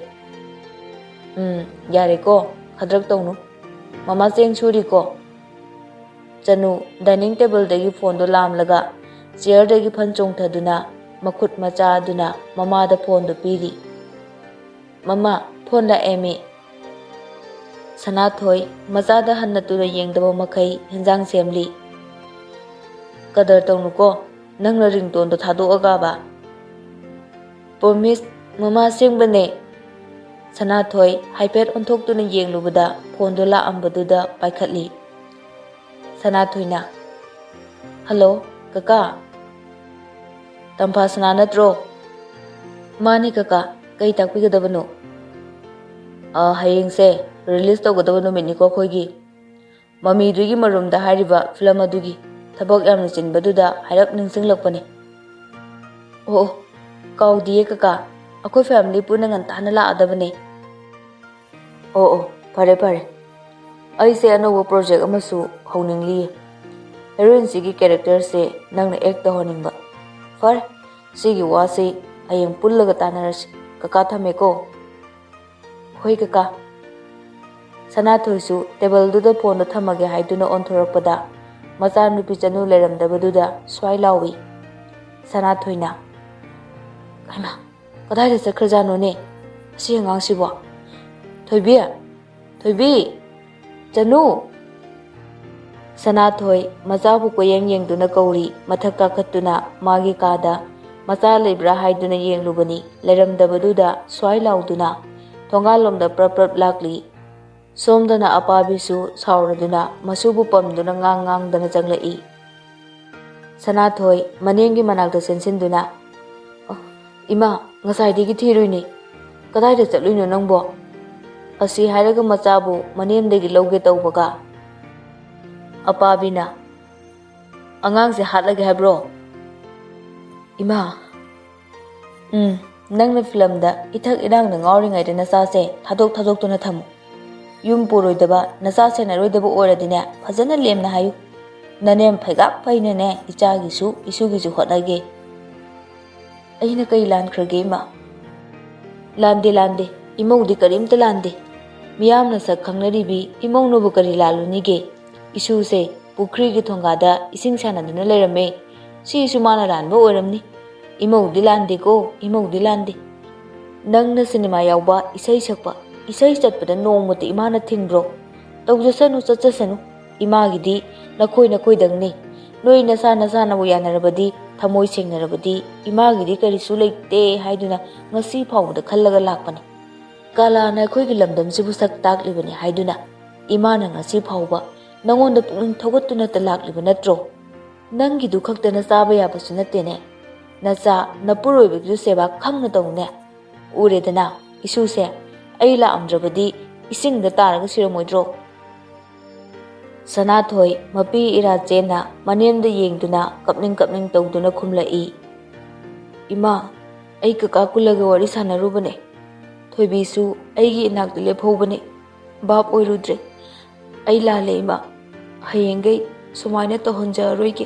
"ꯎꯝ, ꯌꯥꯔꯦꯀꯣ, ꯈꯗ꯭ꯔꯛ ꯇꯧꯅꯨ꯫ ꯃꯃꯥ ꯆꯦꯡ ꯁꯨꯔꯤꯀꯣ꯫" ꯆꯅꯨ ꯗꯥꯏꯅꯤꯡ ꯇꯦꯕꯜꯗꯒꯤ ꯐꯣꯟꯗꯨ ꯂꯥꯝꯂꯒ ꯆꯤꯌꯔꯗꯒꯤ ꯐꯟ ꯆꯣꯡꯊꯗꯨꯅ ꯃꯈꯨꯠ ꯃꯆꯥ ꯑꯗꯨꯅ ꯃꯃꯥꯗ ꯐꯣꯟꯗꯨ ꯄꯤꯔꯤ꯫ "ꯃꯃꯥ, ꯐꯣꯟ ꯂꯥꯛꯑꯦꯃꯤ꯫" ꯁꯅꯥꯊꯣꯏ ꯃꯆꯥꯗ ꯍꯟꯅ ꯇꯨꯅ ꯌꯦꯡꯗꯕ ꯃꯈꯩ ꯍꯦꯟꯖꯥꯡ ꯁꯦꯝꯂꯤ꯫ "ꯀꯗꯔ ꯇꯧꯅꯨꯀꯣ, ꯅꯪꯅ ꯔꯤꯡꯇꯣꯟꯗꯣ ꯊꯥꯗꯣꯛꯑꯒꯕ?" "ꯄ꯭ꯔꯣꯃꯤꯁ, ꯃꯃꯥ ꯑꯁꯦꯡꯕꯅꯦ꯫" ꯁꯅꯥꯊꯣꯏ ꯍꯥꯏꯐꯦꯠ ꯑꯣꯟꯊꯣꯛꯇꯨꯅ ꯌꯦꯡꯂꯨꯕꯗ ꯐꯣꯟꯗꯨ ꯂꯥꯛꯑꯝꯕꯗꯨꯗ ꯄꯥꯏꯈꯠꯂꯤ꯫ ꯁꯅꯥꯊꯣꯏꯅ, "ꯍꯜꯂꯣ, ꯀꯀꯥ꯫ ꯇꯝꯐꯥꯁꯅꯥ ꯅꯠꯇ꯭ꯔꯣ?" "ꯃꯥꯅꯤ ꯀꯀꯥ, ꯀꯩ ꯇꯥꯛꯄꯤꯒꯗꯕꯅꯣ?" "ꯑ, ꯍꯌꯦꯡꯁꯦ ꯔꯤꯂꯤꯁ ꯇꯧꯒꯗꯕ ꯅꯨꯃꯤꯠꯅꯤꯀꯣ ꯑꯩꯈꯣꯏꯒꯤ꯫ ꯃꯃꯤꯗꯨꯒꯤ ꯃꯔꯨꯝꯗ ꯍꯥꯏꯔꯤꯕ ꯐꯤꯂꯝ ꯑꯗꯨꯒꯤ꯫ ꯊꯕꯛ ꯌꯥꯝꯅ ꯆꯤꯟꯕꯗꯨꯗ ꯍꯥꯏꯔꯞ ꯅꯤꯡꯁꯤꯡꯂꯛꯄꯅꯦ꯫" "ꯑꯣ, ꯑꯣ, ꯀꯥꯎꯗꯤꯌꯦ ꯀꯀꯥ, ꯑꯩꯈꯣꯏ ꯐꯦꯃꯤꯂꯤ ꯄꯨꯟꯅ ꯉꯟꯇꯥꯅ ꯂꯥꯛꯑꯗꯕꯅꯦ꯫" "ꯑꯣ, ꯑꯣ, ꯐꯔꯦ, ꯐꯔꯦ꯫ ꯑꯩꯁꯦ ꯑꯅꯧꯕ ꯄ꯭ꯔꯣꯖꯦꯛ ꯑꯃꯁꯨ ꯍꯧꯅꯤꯡꯂꯤꯌꯦ꯫ ꯍꯦꯔꯣꯏꯟꯁꯤꯒꯤ ꯀꯦꯔꯦꯛꯇꯔꯁꯦ ꯅꯪꯅ ꯑꯦꯛ ꯇꯧꯍꯟꯅꯤꯡꯕ꯫ ꯐꯔꯦ, ꯁꯤꯒꯤ ꯋꯥꯁꯤ ꯍꯌꯦꯡ ꯄꯨꯜꯂꯒ ꯇꯥꯟꯅꯔꯁꯤ꯫ ꯀꯀꯥ ꯊꯝꯃꯦꯀꯣ꯫" "ꯍꯣꯏ ꯀꯀꯥ꯫" ꯁꯅꯥꯊꯣꯏꯁꯨ ꯇꯦꯕꯜꯗꯨꯗ ꯐꯣꯟꯗꯣ ꯊꯝꯃꯒꯦ ꯍꯥꯏꯗꯨꯅ ꯑꯣꯟꯊꯣꯔꯛꯄꯗ ꯃꯆꯥꯅꯨꯄꯤ ꯆꯅꯨ ꯂꯩꯔꯝꯗꯕꯗꯨꯗ ꯁ꯭ꯋꯥꯏ ꯂꯥꯎꯏ꯫ ꯁꯅꯥꯊꯣꯏꯅ, "ꯍꯩꯃꯥ, ꯀꯗꯥꯏꯗ ꯆꯠꯈ꯭ꯔꯖꯥꯠꯅꯣꯅꯦ ꯑꯁꯤ ꯑꯉꯥꯡꯁꯤꯕꯣ? ꯊꯣꯏꯕꯤ! ꯊꯣꯏꯕꯤ! ꯆꯅꯨ!" ꯁꯅꯥꯊꯣꯏ ꯃꯆꯥꯕꯨ ꯀꯣꯏꯌꯦꯡ ꯌꯦꯡꯗꯨꯅ ꯀꯧꯔꯤ꯫ ꯃꯊꯛ ꯀꯥꯈꯠꯇꯨꯅ ꯃꯥꯒꯤ ꯀꯥꯗ ꯃꯆꯥ ꯂꯩꯕ꯭ꯔꯥ ꯍꯥꯏꯗꯨꯅ ꯌꯦꯡꯂꯨꯕꯅꯤ꯫ ꯂꯩꯔꯝꯗꯕꯗꯨꯗ ꯁ꯭ꯋꯥꯏ ꯂꯥꯎꯗꯨꯅ ꯊꯣꯡꯒꯥꯜꯂꯣꯝꯗ ꯄ꯭ꯔꯞ ꯄ꯭ꯔꯞ ꯂꯥꯛꯂꯤ꯫ ꯁꯣꯝꯗꯅ ꯑꯄꯥꯕꯤꯁꯨ ꯁꯥꯎꯔꯗꯨꯅ ꯃꯁꯨꯕꯨ ꯄꯝꯗꯨꯅ ꯉꯥꯡ ꯉꯥꯡꯗꯅ ꯆꯪꯂꯛꯏ꯫ ꯁꯅꯥꯊꯣꯏ ꯃꯅꯦꯝꯒꯤ ꯃꯅꯥꯛꯇ ꯆꯦꯟꯁꯤꯟꯗꯨꯅ, "ꯑ, ꯏꯃꯥ, ꯉꯁꯥꯏꯗꯒꯤ ꯊꯤꯔꯨꯏꯅꯦ꯫ ꯀꯗꯥꯏꯗ ꯆꯠꯂꯨꯏꯅꯣ ꯅꯪꯕꯣ?" ꯑꯁꯤ ꯍꯥꯏꯔꯒ ꯃꯆꯥꯕꯨ ꯃꯅꯦꯝꯗꯒꯤ ꯂꯧꯒꯦ ꯇꯧꯕꯒ, ꯑꯄꯥꯕꯤꯅ, "ꯑꯉꯥꯡꯁꯦ ꯍꯥꯠꯂꯒꯦ ꯍꯥꯏꯕ꯭ꯔꯣ?" "ꯏꯃꯥ, ꯎꯝ, ꯅꯪꯅ ꯐꯤꯂꯝꯗ ꯏꯊꯛ ꯏꯔꯥꯡꯗ ꯉꯥꯎꯔꯤꯉꯩꯗ ꯅꯆꯥꯁꯦ ꯊꯥꯗꯣꯛ ꯊꯥꯗꯣꯛꯇꯨꯅ ꯊꯝꯃꯨ꯫ ꯌꯨꯝ ꯄꯨꯔꯣꯏꯗꯕ, ꯅꯆꯥ ꯁꯦꯟꯅꯔꯣꯏꯗꯕ ꯑꯣꯏꯔꯗꯤꯅꯦ, ꯐꯖꯅ ꯂꯦꯝꯅ ꯍꯥꯏꯌꯨ꯫ ꯅꯅꯦꯝ ꯐꯩꯒꯥꯛ ꯐꯩꯅꯅꯦ ꯏꯆꯥꯒꯤꯁꯨ ꯏꯁꯨꯒꯤꯁꯨ ꯍꯣꯠꯅꯒꯦ꯫" "ꯑꯩꯅ ꯀꯩ ꯂꯥꯟꯈ꯭ꯔꯒꯦ, ꯏꯃꯥ?" "ꯂꯥꯟꯗꯦ, ꯂꯥꯟꯗꯦ꯫ ꯏꯃꯧꯗꯤ ꯀꯔꯤꯝꯇ ꯂꯥꯟꯗꯦ꯫ ꯃꯤꯌꯥꯝꯅ ꯁꯛ ꯈꯪꯅꯔꯤꯕꯤ ꯏꯃꯧꯅꯕꯨ ꯀꯔꯤ ꯂꯥꯜꯂꯨꯅꯤꯒꯦ? ꯏꯁꯨꯁꯦ ꯄꯨꯈ꯭ꯔꯤꯒꯤ ꯊꯣꯡꯒꯥꯗ ꯏꯁꯤꯡ ꯁꯥꯟꯅꯗꯨꯅ ꯂꯩꯔꯝꯃꯦ꯫ ꯁꯤꯁꯨ ꯃꯥꯅ ꯂꯥꯟꯕ ꯑꯣꯏꯔꯝꯅꯤ꯫ ꯏꯃꯧꯗꯤ ꯂꯥꯟꯗꯦꯀꯣ, ꯏꯃꯧꯗꯤ ꯂꯥꯟꯗꯦ꯫ ꯅꯪꯅ ꯁꯤꯅꯦꯃꯥ ꯌꯥꯎꯕ, ꯏꯁꯩ ꯁꯛꯄ, ꯏꯁꯩ ꯆꯠꯄꯗ ꯅꯣꯡꯃꯇ ꯏꯃꯥꯅ ꯊꯤꯡꯕ꯭ꯔꯣ? ꯇꯧꯖꯁꯅꯨ, ꯆꯠꯆꯁꯅꯨ꯫ ꯏꯃꯥꯒꯤꯗꯤ ꯅꯈꯣꯏ ꯅꯈꯣꯏꯗꯪꯅꯤ꯫ ꯅꯣꯏ ꯅꯁꯥ ꯅꯁꯥꯅꯕꯨ ꯌꯥꯅꯔꯕꯗꯤ, ꯊꯃꯣꯏ ꯁꯦꯡꯅꯔꯕꯗꯤ, ꯏꯃꯥꯒꯤꯗꯤ ꯀꯔꯤꯁꯨ ꯂꯩꯇꯦ ꯍꯥꯏꯗꯨꯅ ꯉꯁꯤ ꯐꯥꯎꯕꯗ ꯈꯜꯂꯒ ꯂꯥꯛꯄꯅꯤ꯫ ꯀꯂꯥꯅ ꯑꯩꯈꯣꯏꯒꯤ ꯂꯝꯗꯝꯁꯤꯕꯨ ꯁꯛ ꯇꯥꯛꯂꯤꯕꯅꯤ ꯍꯥꯏꯗꯨꯅ ꯏꯃꯥꯅ ꯉꯁꯤ ꯐꯥꯎꯕ ꯅꯉꯣꯟꯗ ꯄꯨꯛꯅꯤꯡ ꯊꯧꯒꯠꯇꯨꯅꯇ ꯂꯥꯛꯂꯤꯕ ꯅꯠꯇ꯭ꯔꯣ? ꯅꯪꯒꯤꯗꯨ ꯈꯛꯇꯅ ꯆꯥꯕ ꯌꯥꯕꯁꯨ ꯅꯠꯇꯦꯅꯦ꯫ ꯅꯆꯥ ꯅꯄꯨꯔꯣꯏꯕꯒꯤꯁꯨ ꯁꯦꯕꯥ ꯈꯪꯅ ꯇꯧꯅꯦ꯫ ꯎꯔꯦꯗꯅ, ꯏꯁꯨꯁꯦ ꯑꯩ ꯂꯥꯛꯑꯝꯗ꯭ꯔꯕꯗꯤ ꯏꯁꯤꯡꯗ ꯇꯥꯔꯒ ꯁꯤꯔꯝꯃꯣꯏꯗ꯭ꯔꯣ?" ꯁꯅꯥꯊꯣꯏ ꯃꯄꯤ ꯏꯔꯥ ꯆꯦꯟꯅ ꯃꯅꯦꯝꯗ ꯌꯦꯡꯗꯨꯅ ꯀꯞꯅꯤꯡ ꯀꯞꯅꯤꯡ ꯇꯧꯗꯨꯅ ꯈꯨꯝꯂꯛꯏ, "ꯏꯃꯥ, ꯑꯩ ꯀꯀꯥ ꯀꯨꯜꯂꯒ ꯋꯥꯔꯤ ꯁꯥꯟꯅꯔꯨꯕꯅꯦ꯫ ꯊꯣꯏꯕꯤꯁꯨ ꯑꯩꯒꯤ ꯏꯅꯥꯛꯇ ꯂꯦꯞꯍꯧꯕꯅꯦ꯫ ꯚꯥꯞ ꯑꯣꯏꯔꯨꯗ꯭ꯔꯦ꯫ ꯑꯩ ꯂꯥꯜꯂꯦ, ꯏꯃꯥ꯫ ꯍꯌꯦꯡꯈꯩ ꯁꯨꯃꯥꯏꯅ ꯇꯧꯍꯟꯖꯔꯔꯣꯏꯒꯦ꯫"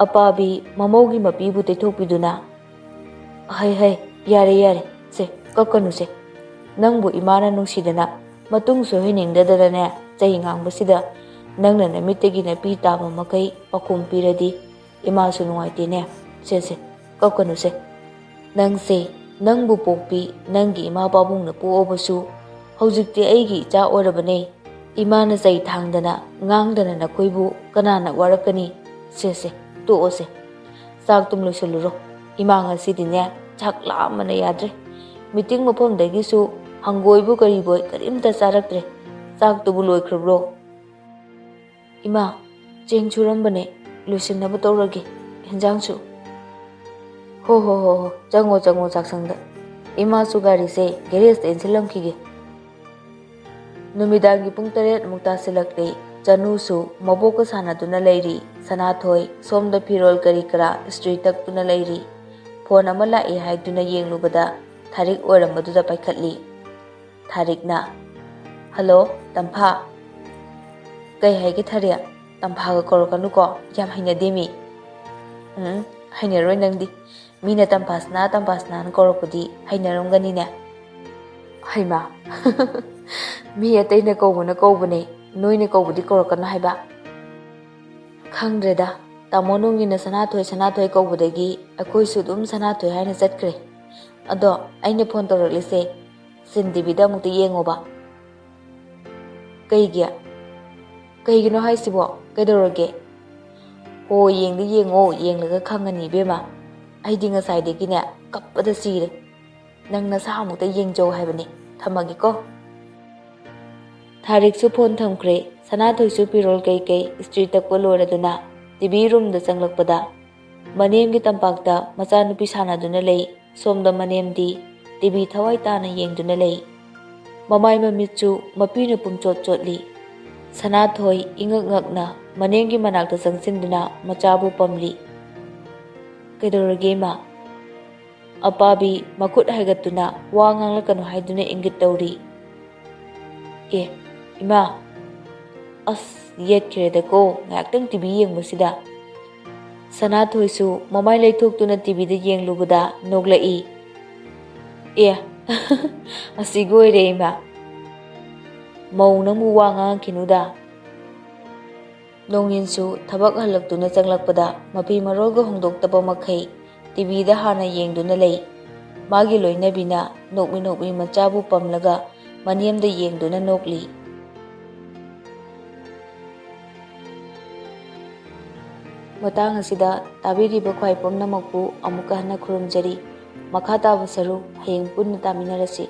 ꯑꯄꯥꯕꯤ ꯃꯃꯧꯒꯤ ꯃꯄꯤꯕꯨ ꯇꯩꯊꯣꯛꯄꯤꯗꯨꯅ, "ꯍꯩ, ꯍꯩ, ꯌꯥꯔꯦ, ꯌꯥꯔꯦ, ꯁꯦ, ꯀꯞꯀꯅꯨꯁꯦ꯫ ꯅꯪꯕꯨ ꯏꯃꯥꯅ ꯅꯨꯡꯁꯤꯗꯅ ꯃꯇꯨꯡ ꯁꯣꯏꯍꯟꯅꯤꯡꯗꯗꯅꯅꯦ ꯆꯩ ꯉꯥꯡꯕꯁꯤꯗ ꯅꯪꯅ ꯅꯃꯤꯠꯇꯒꯤ ꯅꯄꯤ ꯇꯥꯕ ꯃꯈꯩ ꯄꯥꯈꯣꯝ ꯄꯤꯔꯗꯤ ꯏꯃꯥꯁꯨ ꯅꯨꯡꯉꯥꯏꯇꯦꯅꯦ꯫ ꯁꯦ, ꯁꯦ, ꯀꯞꯀꯅꯨꯁꯦ꯫ ꯅꯪꯁꯦ, ꯅꯪꯕꯨ ꯄꯣꯛꯄꯤ ꯅꯪꯒꯤ ꯏꯃꯥ ꯄꯥꯕꯨꯡꯅ ꯄꯣꯛꯑꯕꯁꯨ ꯍꯧꯖꯤꯛꯇꯤ ꯑꯩꯒꯤ ꯏꯆꯥ ꯑꯣꯏꯔꯕꯅꯦ꯫ ꯏꯃꯥꯅ ꯆꯩ ꯊꯥꯡꯗꯅ ꯉꯥꯡꯗꯅ ꯅꯈꯣꯏꯕꯨ ꯀꯅꯥꯅ ꯋꯥꯔꯛꯀꯅꯤ? ꯁꯦ ꯁꯦ, ꯇꯣꯛꯑꯣꯁꯦ꯫ ꯆꯥꯛꯇꯨꯝ ꯂꯣꯏꯁꯤꯜꯂꯨꯔꯣ꯫ ꯏꯃꯥ ꯉꯁꯤꯗꯤꯅꯦ, ꯆꯥꯛ ꯂꯥꯝꯕꯅ ꯌꯥꯗ꯭ꯔꯦ꯫ ꯃꯤꯇꯤꯡ ꯃꯐꯝꯗꯒꯤꯁꯨ ꯍꯪꯒꯣꯏꯕꯨ ꯀꯔꯤꯕꯣꯏ ꯀꯔꯤꯝꯇ ꯆꯥꯔꯛꯇ꯭ꯔꯦ꯫ ꯆꯥꯛꯇꯨꯕꯨ ꯂꯣꯏꯈ꯭ꯔꯕ꯭ꯔꯣ? ꯏꯃꯥ, ꯆꯦꯡ ꯁꯨꯔꯝꯕꯅꯦ, ꯂꯣꯏꯁꯤꯟꯅꯕ ꯇꯧꯔꯒꯦ꯫ ꯍꯦꯟꯖꯥꯡꯁꯨ꯫ ꯍꯣ ꯍꯣ ꯍꯣ ꯍꯣ, ꯆꯪꯉꯣ ꯆꯪꯉꯣ ꯆꯥꯛꯁꯪꯗ꯫ ꯏꯃꯥꯁꯨ ꯒꯥꯔꯤꯁꯦ ꯒꯦꯔꯦꯖꯇ ꯏꯟꯁꯤꯜꯂꯝꯈꯤꯒꯦ꯫ ꯅꯨꯃꯤꯗꯥꯡꯒꯤ ꯄꯨꯡ ꯇꯔꯦꯠꯃꯨꯛ ꯇꯥꯁꯤꯜꯂꯛꯂꯦ꯫ ꯆꯅꯨꯁꯨ ꯃꯕꯣꯛꯀ ꯁꯥꯟꯅꯗꯨꯅ ꯂꯩꯔꯤ꯫ ꯁꯅꯥꯊꯣꯏ ꯁꯣꯝꯗ ꯐꯤꯔꯣꯜ ꯀꯔꯤ ꯀꯔꯥ ꯏꯁꯇ꯭ꯔꯤ ꯇꯛꯇꯨꯅ ꯂꯩꯔꯤ꯫ ꯐꯣꯟ ꯑꯃ ꯂꯥꯛꯑꯦ ꯍꯥꯏꯗꯨꯅ ꯌꯦꯡꯂꯨꯕꯗ ꯊꯥꯔꯤꯛ ꯑꯣꯏꯔꯝꯕꯗꯨꯗ ꯄꯥꯏꯈꯠꯂꯤ꯫ ꯊꯥꯔꯤꯛꯅ, "ꯍꯜꯂꯣ, ꯇꯝꯐꯥ?" "ꯀꯩ ꯍꯥꯏꯒꯦ ꯊꯥꯔꯤꯛ? ꯇꯝꯐꯥꯒ ꯀꯧꯔꯛꯀꯅꯨꯀꯣ, ꯌꯥꯝ ꯍꯩꯅꯗꯦ ꯃꯤ꯫" "ꯎꯝ, ꯍꯩꯅꯔꯣꯏ ꯅꯪꯗꯤ꯫ ꯃꯤꯅ ꯇꯝꯐꯥꯁꯅꯥ, ꯇꯝꯐꯥꯁꯅꯥꯅ ꯀꯧꯔꯛꯄꯗꯤ ꯍꯩꯅꯔꯝꯒꯅꯤꯅꯦ꯫" "ꯍꯩꯃꯥ, ꯃꯤ ꯑꯇꯩꯅ ꯀꯧꯕꯅ ꯀꯧꯕꯅꯦ, ꯅꯣꯏꯅ ꯀꯧꯕꯗꯤ ꯀꯧꯔꯛꯀꯅꯨ ꯍꯥꯏꯕ?" "ꯈꯪꯗ꯭ꯔꯦꯗ, ꯇꯥꯃꯣ ꯅꯣꯡꯒꯤꯅ ꯁꯅꯥꯊꯣꯏ ꯁꯅꯥꯊꯣꯏ ꯀꯧꯕꯗꯒꯤ ꯑꯩꯈꯣꯏꯁꯨ ꯑꯗꯨꯝ ꯁꯅꯥꯊꯣꯏ ꯍꯥꯏꯅ ꯆꯠꯈ꯭ꯔꯦ꯫ ꯑꯗꯣ ꯑꯩꯅ ꯐꯣꯟ ꯇꯧꯔꯛꯂꯤꯁꯦ, ꯁꯤꯟ ꯇꯤꯚꯤꯗ ꯑꯃꯨꯛꯇ ꯌꯦꯡꯉꯣꯕ꯫" "ꯀꯩꯒꯤ? ꯀꯩꯒꯤꯅꯣ ꯍꯥꯏꯁꯤꯕꯣ? ꯀꯩꯗꯧꯔꯒꯦ?" "ꯍꯣ, ꯌꯦꯡꯗꯤ ꯌꯦꯡꯉꯣ, ꯌꯦꯡꯂꯒ ꯈꯪꯉꯅꯤ ꯏꯕꯦꯝꯃ꯫ ꯑꯩꯗꯤ ꯉꯁꯥꯏꯗꯒꯤꯅꯦ ꯀꯞꯄꯗ ꯁꯤꯔꯦ꯫ ꯅꯪ ꯅꯁꯥ ꯑꯃꯨꯛꯇ ꯌꯦꯡꯖꯧ ꯍꯥꯏꯕꯅꯤ꯫ ꯊꯝꯃꯒꯦꯀꯣ꯫" ꯊꯥꯔꯤꯛꯁꯨ ꯐꯣꯟ ꯊꯝꯈ꯭ꯔꯦ꯫ ꯁꯅꯥꯊꯣꯏꯁꯨ ꯐꯤꯔꯣꯜ ꯀꯩꯀꯩ ꯏꯁꯇ꯭ꯔꯤ ꯇꯛꯄ ꯂꯣꯏꯔꯗꯨꯅ ꯇꯤꯚꯤ ꯔꯨꯝꯗ ꯆꯪꯂꯛꯄꯗ ꯃꯅꯦꯝꯒꯤ ꯇꯝꯄꯥꯛꯇ ꯃꯆꯥꯅꯨꯄꯤ ꯁꯥꯟꯅꯗꯨꯅ ꯂꯩ꯫ ꯁꯣꯝꯗ ꯃꯅꯦꯝꯗꯤ ꯇꯤꯚꯤ ꯊꯋꯥꯏ ꯇꯥꯅ ꯌꯦꯡꯗꯨꯅ ꯂꯩ꯫ ꯃꯃꯥꯏ ꯃꯃꯤꯠꯁꯨ ꯃꯄꯤꯅ ꯄꯨꯝꯆꯣꯠ ꯆꯣꯠꯂꯤ꯫ ꯁꯅꯥꯊꯣꯏ ꯏꯉꯛ ꯉꯛꯅ ꯃꯅꯦꯝꯒꯤ ꯃꯅꯥꯛꯇ ꯆꯪꯁꯤꯟꯗꯨꯅ ꯃꯆꯥꯕꯨ ꯄꯝꯂꯤ꯫ "ꯀꯩꯗꯧꯔꯒꯦ, ꯏꯃꯥ?" ꯑꯄꯥꯕꯤ ꯃꯈꯨꯠ ꯍꯥꯏꯒꯠꯇꯨꯅ ꯋꯥ ꯉꯥꯡꯂꯛꯀꯅꯨ ꯍꯥꯏꯗꯨꯅ ꯏꯪꯒꯤꯠ ꯇꯧꯔꯤ꯫ "ꯑꯦ, ꯏꯃꯥ, ꯑꯁ, ꯌꯦꯠꯈ꯭ꯔꯦꯗꯀꯣ, ꯉꯥꯏꯍꯥꯛꯇꯪ ꯇꯤꯚꯤ ꯌꯦꯡꯕꯁꯤꯗ꯫" ꯁꯅꯥꯊꯣꯏꯁꯨ ꯃꯃꯥꯏ ꯂꯩꯊꯣꯛꯇꯨꯅ ꯇꯤꯚꯤꯗ ꯌꯦꯡꯂꯨꯕꯗ ꯅꯣꯛꯂꯛꯏ꯫ "ꯑꯦ, ꯑꯁꯤꯒ ꯑꯣꯏꯔꯦ ꯏꯃꯥ꯫ ꯃꯧ ꯅꯪꯕꯨ ꯋꯥ ꯉꯥꯡꯉꯛꯈꯤꯅꯨꯗ꯫" ꯅꯣꯡꯉꯤꯟꯁꯨ ꯊꯕꯛ ꯍꯜꯂꯛꯇꯨꯅ ꯆꯪꯂꯛꯄꯗ ꯃꯐꯤ ꯃꯔꯣꯜꯒ ꯍꯣꯡꯗꯣꯛꯇꯕ ꯃꯈꯩ ꯇꯤꯚꯤꯗ ꯍꯥꯟꯅ ꯌꯦꯡꯗꯨꯅ ꯂꯩ꯫ ꯃꯥꯒꯤ ꯂꯣꯏꯅꯕꯤꯅ ꯅꯣꯛꯃꯤ ꯅꯣꯛꯃꯤ ꯃꯆꯥꯕꯨ ꯄꯝꯂꯒ ꯃꯅꯦꯝꯗ ꯌꯦꯡꯗꯨꯅ ꯅꯣꯛꯂꯤ꯫ ꯃꯇꯥꯡ ꯑꯁꯤꯗ ꯇꯥꯕꯤꯔꯤꯕ ꯈ꯭ꯋꯥꯏ ꯄꯨꯝꯅꯃꯛꯄꯨ ꯑꯃꯨꯛꯀ ꯍꯟꯅ ꯈꯨꯔꯨꯝꯖꯔꯤ꯫ ꯃꯈꯥ ꯇꯥꯕ ꯁꯔꯨꯛ ꯍꯌꯦꯡ ꯄꯨꯟꯅ ꯇꯥꯃꯤꯟꯅꯔꯁꯤ꯫